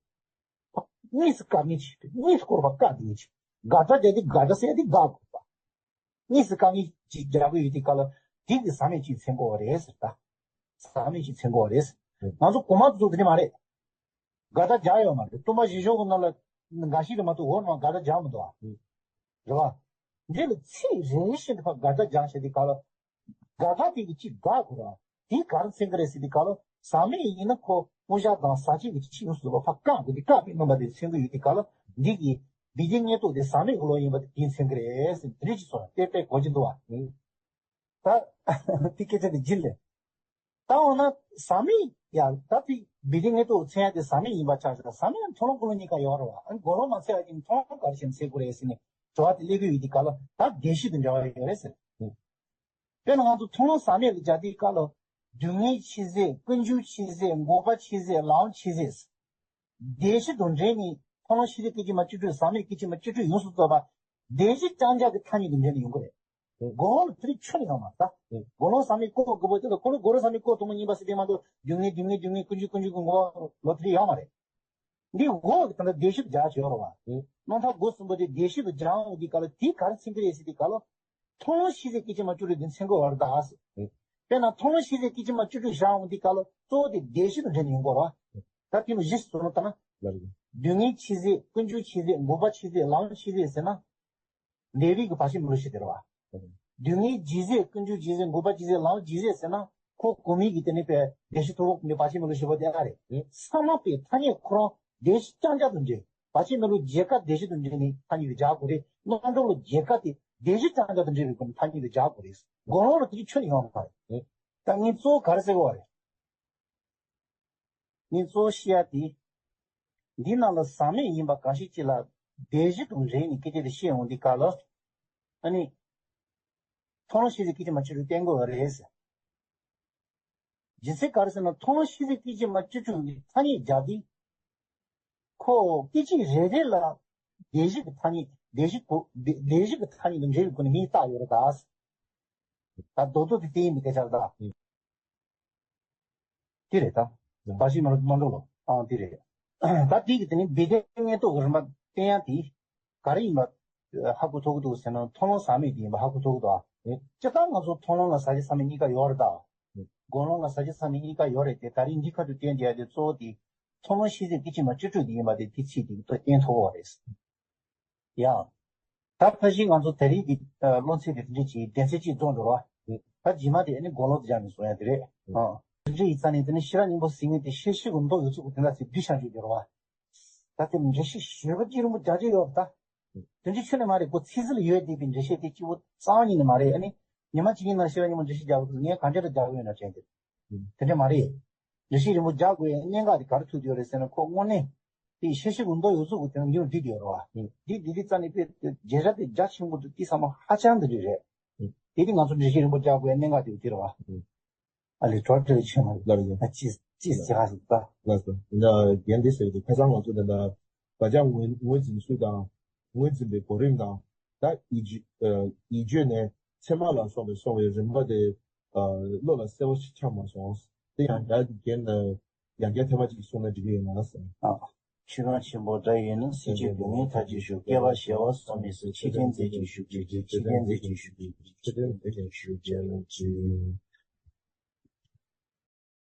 ཕར་དངོས་སུ་བཀག་མཁན་ཅིག་དངོས་སུ་བཀག་པ་བཀག་དེ་ཅིག་དགག་སྒྲ་རྒྱག་དུས་དགག་སྒྲ་ཟེར་དེ་དགག་དགོས་པ། དངོས་སུ་བཀག་མཁན་ཅིག་རྒྱག་གི་ཡོད་དུས་སྐབས་ལ་དེ་གི་ཟག་མེད་ཅིག་མཚོན་གྱི་ཡོད་རེད་ཟེར་ད། ཟག་མེད་ཅིག་མཚོན་གྱི་ཡོད་རེད་ཟེར། ང་ཚོ་གོང་མ་ཚོ་དེ་འདྲ་མ་རེད། དགག་སྒྲ་རྒྱག་ཡོད་མ་རེད། སྟོང་པ་བཞི་ཤོག་གི་ནང་ལ་འགའ་ཞིག་རེད་མ་གཏོགས་འོག་ནས་དགག་སྒྲ་རྒྱག་མི་འདུག་ཨ། རེད་བ། འདི་ལ་ཚིག་རེ་རེ་བཞིན་དུ་ཕར་དགག་སྒྲ་སྦྱང་བྱས་དུས་སྐབས་ལ། དགག་སྒྲ་དེ་གིས་ཅིག་དགག་དགོས་ར། དེ་ག་རེ་མཚོན་གྱི་རེད་ཟེར་དུས་སྐབས་ལ། ཟག་མེད་ཡིན་ན་ཁོ་སྤང་བྱ་དང་ཟག་བཅས་ཀྱི་ཆོས་ཡོངས་སུ་རྫོགས་པ་ཕར་བཀག་དགོས་དེ། བཀག་པའི་རྣམ་པ་དེ་མཚོན་གྱི་ཡོད་དུས་སྐབས་ལ། འདི་གི་སྦས་དོན་ངེས་རྟོགས་དེ་ཟག་མེད་ཀྱི་ལུགས་ཡིན་པ་དེ་མཚོན་གྱི་རེད་ཟེར། དེ་འདྲ་ཅིག་སོང་ཡ་དེ་དཔེ་གོ་རྒྱུ་འདུག་བ། ད་དེ་སྐད་ཆ་དེ་རྒྱུད་ལས། ད་འོ་ན་ཟག་མེད་ཡང་ད་དེ་སྦས་དོན་ངེས་རྟོགས་མཚོན་ཡ་དེ་ཟག་མེད་ཡིན་པ་ཆགས་ཤག་ཟག་མེད་ཡང་མཐོང་ལམ་ཀུན་སློང་གཉིས་ཀ་ཡོད་རེད་བ། ཨ་ནི་གོ་ལོག་མ་མཚོན་ཡ་དེ་མཐོང་ལམ་ག་རེ་བྱས་ནས་མཚོན་དགོས་རེད་ཟེར་ནས། བྱ་བ་དེ་སླེབས་ཀྱི་ཡོད་དུས་སྐབས་ལ་ད་བདེ་གཤེགས་དང་འབྲེལ་བ་ཡོད་རེད་ཟེར། དཔེར་ན་ང་ཚོ་མཐོང་ལམ་ཟག་མེད་ལ་སྦྱར་དུས་སྐབས་ལ། སྡུག་བསྔལ་ཆེ་ཟད། ཀུན་འབྱུང་ཆེ་ཟད། འགོག་པ་ཆེ་ཟད། ལམ་ཆེ་ཟད། བདེ་གཤེགས་དང་འབྲེལ་ནས་མཐོང་ལམ་ཤེས་བྱ་སྐད་ཅིག་མ་བཅུ་དྲུག་ཟག་མེད་སྐད་ཅིག་མ་བཅུ་དྲུག་ཡོངས་སུ་རྫོགས་པ་བདེ་གཤེགས་རྐྱང་རྐྱང་གི་ཐ་སྙད་དུ་འབྲེལ་ནས་ཡོང་གི་རེད། དགུང་ལོ་ལ་དེ་རིང་ཆོས་ནི་ཡོང་མ་རེད་ད། དགུང་ལོ་ཟག་མེད་བསྐོར་དགོས་པ་དེ་ལ་ཁོ་ལོ་དགུང་ལོ་ཟག་མེད་བསྐོར་ཐུབ་མ་ཡིན་པ་ཟེར་དེ་མ་གཏོགས་སྡུག་བསྔལ་སྡུག་བསྔལ་སྡུག་བསྔལ་ཀུན་འབྱུང་ཀུན་འབྱུང་གི་འགོག་པ་ལོ་དེ་རིང་ཡོང་མ་རེད། འདི་འོག་གི་ད་ལྟ་བདེ་གཤེགས་སྦྱར་ཡོད་རེད་བ། རྣམ་ཐར་སྒོ་གསུམ་པོ་དེ་བདེ་གཤེགས་སུ་སྦྱར་འོང་དུས་སྐབས་ལ་དེ་ག་རེ་མཚོན་གྱི་རེད་ཟེར་དུས་སྐབས་ལ། མཐོང་ལམ་ཤེས་བྱའི་སྐད་ཅིག་མ་བཅུ་དྲུག་དེ་མཚོན་གྱི་ཡོད་རེད་ད། དཔེར་ན་མཐོང་ལམ་ཤེས་བྱའི་སྐད་ཅིག་མ་བཅུ་དྲུག་སྦྱར་འོང་དུས་སྐབས་ལ་གཙོ་བོ་དེ་བདེ་གཤེགས་དང་འབྲེལ་ནས་ཡོང་གི་ཡོད་རེད་བ། ད་དེ་ནི་གཞི་བཟུང་ན་ད་ན། སྡུག་བསྔལ་ཆེ་ཟད། ཀུན་འབྱུང་ཆེ་ཟད། འགོག་པ་ཆེ་ཟད། ལམ་ཆེ་ཟད་ཟེར་ན། ལས་རིགས་ཀྱི་བར་ཆད་མེད་ལུགས་ཤིག་དེ་རེད་བ། སྡུག་བསྔལ་ལྗིད་ཟད། ཀུན་འབྱུང་ལྗིད་ཟད། འགོག་པ་ལྗིད་ཟད། ལམ་ལྗིད་ཟད་ཟེར་ན། ཁོ་གོང་མའི་གི་དེ་ནི་པའི་བདེ་གཤེགས་ཐུབ་པ་ནི་བར་ཆད་མེད་ལུགས་ཤེས་པ་དེ་ཨ་རེད། ས་མ་པའི་ཐ་སྙད་ཁོ་རང་བདེ་གཤེགས་རྐྱང་རྐྱང་དུ་འདྲེས། བར་ཆད་མེད་ལུགས་རྒྱལ་ཁ་བདེ་གཤེགས་དུ་འདྲེས་ནས་ཐ་སྙད་དུ་སྦྱར་དགོས་རེད། རྣམ་གྲངས་ལ་རྒྱལ་ཁ་དེ་བདེ་གཤེགས་རྐྱང་རྐྱང་དུ་འདྲེས་པའི་སྒོ་ནས་ཐ་སྙད་དུ་སྦྱར་དགོས་རེད། དགུང་ལོ་ལ་དེ་ཆོས་ནི་ཡོང་མ་རེད། ད་ངས་གཙོ་བོ་ག་རེ་ཟེར་དགོས་པ་རེད། ངས་གཙོ་བོ་བཤད་ཡ་དེ། འདི་ནང་ལ་ཟག་མེད་ཡིན་པ་འགའ་ཞིག་ཅིག་ལ་བདེ་གཤེགས་དང་འབྲེལ་ནས་སྐད་ཆ་དེ་བཤད་འོང་དུས་སྐབས་ལ། ཨ་ནི། མཐོང་ལམ་ཤེས་བྱའི་སྐད་ཅིག་མ་བཅུ་དྲུག་བསྟན་དགོས་པ་རེད་ཟེར། རྒྱུ་མཚན་ག་རེ་ཟེར་ན་མཐོང་ལམ་ཤེས་བྱའི་སྐད་ཅིག་མ་བཅུ་དྲུག་གི་ཐ་སྙད་སྦྱར་དུས། ཁོ་སྐད་ཅིག་རེ་རེ་ལ་བདེ་གཤེགས་ཀྱི་ཐ་སྙད། བདེ་གཤེགས་གོ་བདེ་བདེ་གཤེགས་ཀྱི་ཐ་སྙད་དུ་འབྲེལ་བའི་སྒོ་ནས་ངས་བཏགས་ཡོད་རེད་ད། ད་རྡོག་རྡོག་དེ་བསྟན་ཡིན་པའི་སྐད་ཆ་རེད་ད། དེ་རེད་ད། བར་ཆད་མེད་ལུགས་རྣམ་གྲངས་ལ། ཨང་དེ་རེད། ད་དེ་གི་དེ་ནི་བི་དའི་མངོན་རྟོགས་ཀྱི་རིམ་པ་བསྟན་ཡ་དེ། ག་རེ་ཡིན་པ། ཧ་གོ་ཐུབ་ཀྱི་འདུག་ཟེར་ན་མཐོང་ལམ་ཟག་མེད་དེ་ཡིན་པ་ཧ་གོ་ཐུབ་ཀྱི་འདུག་ཨ། སྤྱིར་བཏང་ང་ཚོ་མཐོང་ལམ་ལ་ཟག་བཅས་ཟག་མེད་གཉིས་ཀ་ཡོད་རེད་ད། སྒོམ་ལམ་ལ་ཟག་བཅས་ཟག་མེད་གཉིས་ཀ་ཡོད་རེད་དེ། ད་རིང་འདི་ཁ་ཐུག་བསྟན་བསྡད་ཡ་དེ་གཙོ་བོ་དེ། མཐོང་ལམ་ཤེས་བྱའི་སྐད་ཅིག་མ་བཅུ་དྲུག་དེ་ཡིན་པ་དེ་དེ་ཚིག་དེ་ཐོག་བསྟན་ཐུབ་པ་རེད། ཡང་། ད་ཕལ་ཆེར་ང་ཚོ་ད་རེས་ཀྱི་ཨ་སློབ་ཚན་དེ་དེ་འདྲ་ཅིག་སྡེ་ཚན་གཅིག་རྫོགས་འགྲོ་ར། ད་རྗེས་མ་དེ་ཨ་ནི་དགུང་ལོ་དེ་སྦྱར་ནས་གསུང་ཡ་དེ་རེད། ཨ། དེ་འདྲ་ཡིན་ཙང་ནི་དེ་ནི་ཤེས་རབ་སྙིང་པོ་ཟེར་མཁན་དེ་ཤེས་བྱའི་གོ་འདོད་ཡོད་ཚུལ་གྱི་དོན་དག་ཚིག་བསྡུས་བཞག་རྒྱུ་དེ་རེད་བ། ད་དེ་འགྲེལ་བཤད་ཞེ་པོ་ཅིག་རིང་པོ་རྒྱག་རྒྱུ་ཡོད་རེད་ད། དེ་འདྲ་ཁྱོན་ནས་མ་རེད། ཁོ་ཚིག་ཟིན་ལ་ཡོད་བསྡད་པའི་འགྲེལ་བཤད་དེ་གཅིག་པོ་རྩ་བ་ཉིད་ནས་མ་རེད། ཨ་ནི་ཉི་མ་གཅིག་གཉིས་ནང་ཤེས་རབ་སྙིང་པོ་འགྲེལ་བཤད་རྒྱག་དགོས་ངས་གང་ཅི་འདྲ་རྒྱག་གི་ཡོད་ན་དྲན་གྱི། དེ་འདྲ་མ་རེད། འགྲེལ་བཤད་རིང་པོ་རྒྱག་དགོས་ཡའི་གནད་འགག་དེ་ག་རེ་ཐུག་ཡོད་རེད་ཟེར་ན། ཁོ་དངོས་གནས་དེ་ཤེས་བྱའི་གོ་འདོད་ཡོད་ཚུལ་གྱི་དོན་འདི་ལ་འགྲིག་བསྡད་ཡོད་རེད་བ། འདི་འདི་འདི་རྩ་ནས་དཔེ་རྒྱལ་སྲས་དེ་རྒྱ་ཆེན་པོ་འདུག་དེ་བསམ་བློ་ཧ་ཅང་འདི་འདྲ་རེད། དེ་དེ་ང་ཚོ་འགྲེལ་བཤད་རིང་པོ་རྒྱག་དགོས་ཡའི་གནད་འགག་དེ་དེ་རེད་བ། ཨ་ལས་གྲོགས་བྲལ་ཆེན་མོ་ལབ་ཡིན། ཨ་ཅིས་ཅིས་ཅི་ཧ་ཞིག་ད། ལགས་སོ། ཡིན་ན་རྒན་འདི་ཟེར་གྱི་ཁ་སང་ང་ཚོ་དེ་འདྲ་བག་ཆགས་ངོས་ངོས་འཛིན་ཚུལ་དང་། ངོས་འཛིན་པའི་གོ་རིམ་དང་། ད་ཡིད་དཔྱོད་ཨ་ཡིད་དཔྱོད་ནས་མཚན་མ་ལ་སོགས་པའི་སོང་བའི་རིམ་པ་དེ་ཨ་བློ་ལ་གསལ་པོ་ཞིག་འཆར་མ་སོང་། དེ་ཡང་ད་རྒན་ཡང་བསྐྱར་ཐེངས་མ་གཅིག་གསུངས་ན་འགྲིག་གི་ཡོད་ན་ཟེར། ཨ། ཆོས་གང་ཆེན་པོ་འདྲ་ཡིན་ན། སྲིད་ཞིའི་སྡུག་བསྔལ་མཐར་གྱིས་ཞུགས། བསྐལ་པ་བྱེ་བ་གསུམ་ཡིན་ཟེར། ཆོས་ལྡན་མཛོད་ཅིག་བཞུགས་གྱུར་ཅིག་ཆོས་ལྡན་མཛོད་ཅིག་བཞུགས་གྱུར་ཅིག་ཆོས་ལྡན་མཛོད་ཅིག་བཞུགས་གྱུར་ཅིག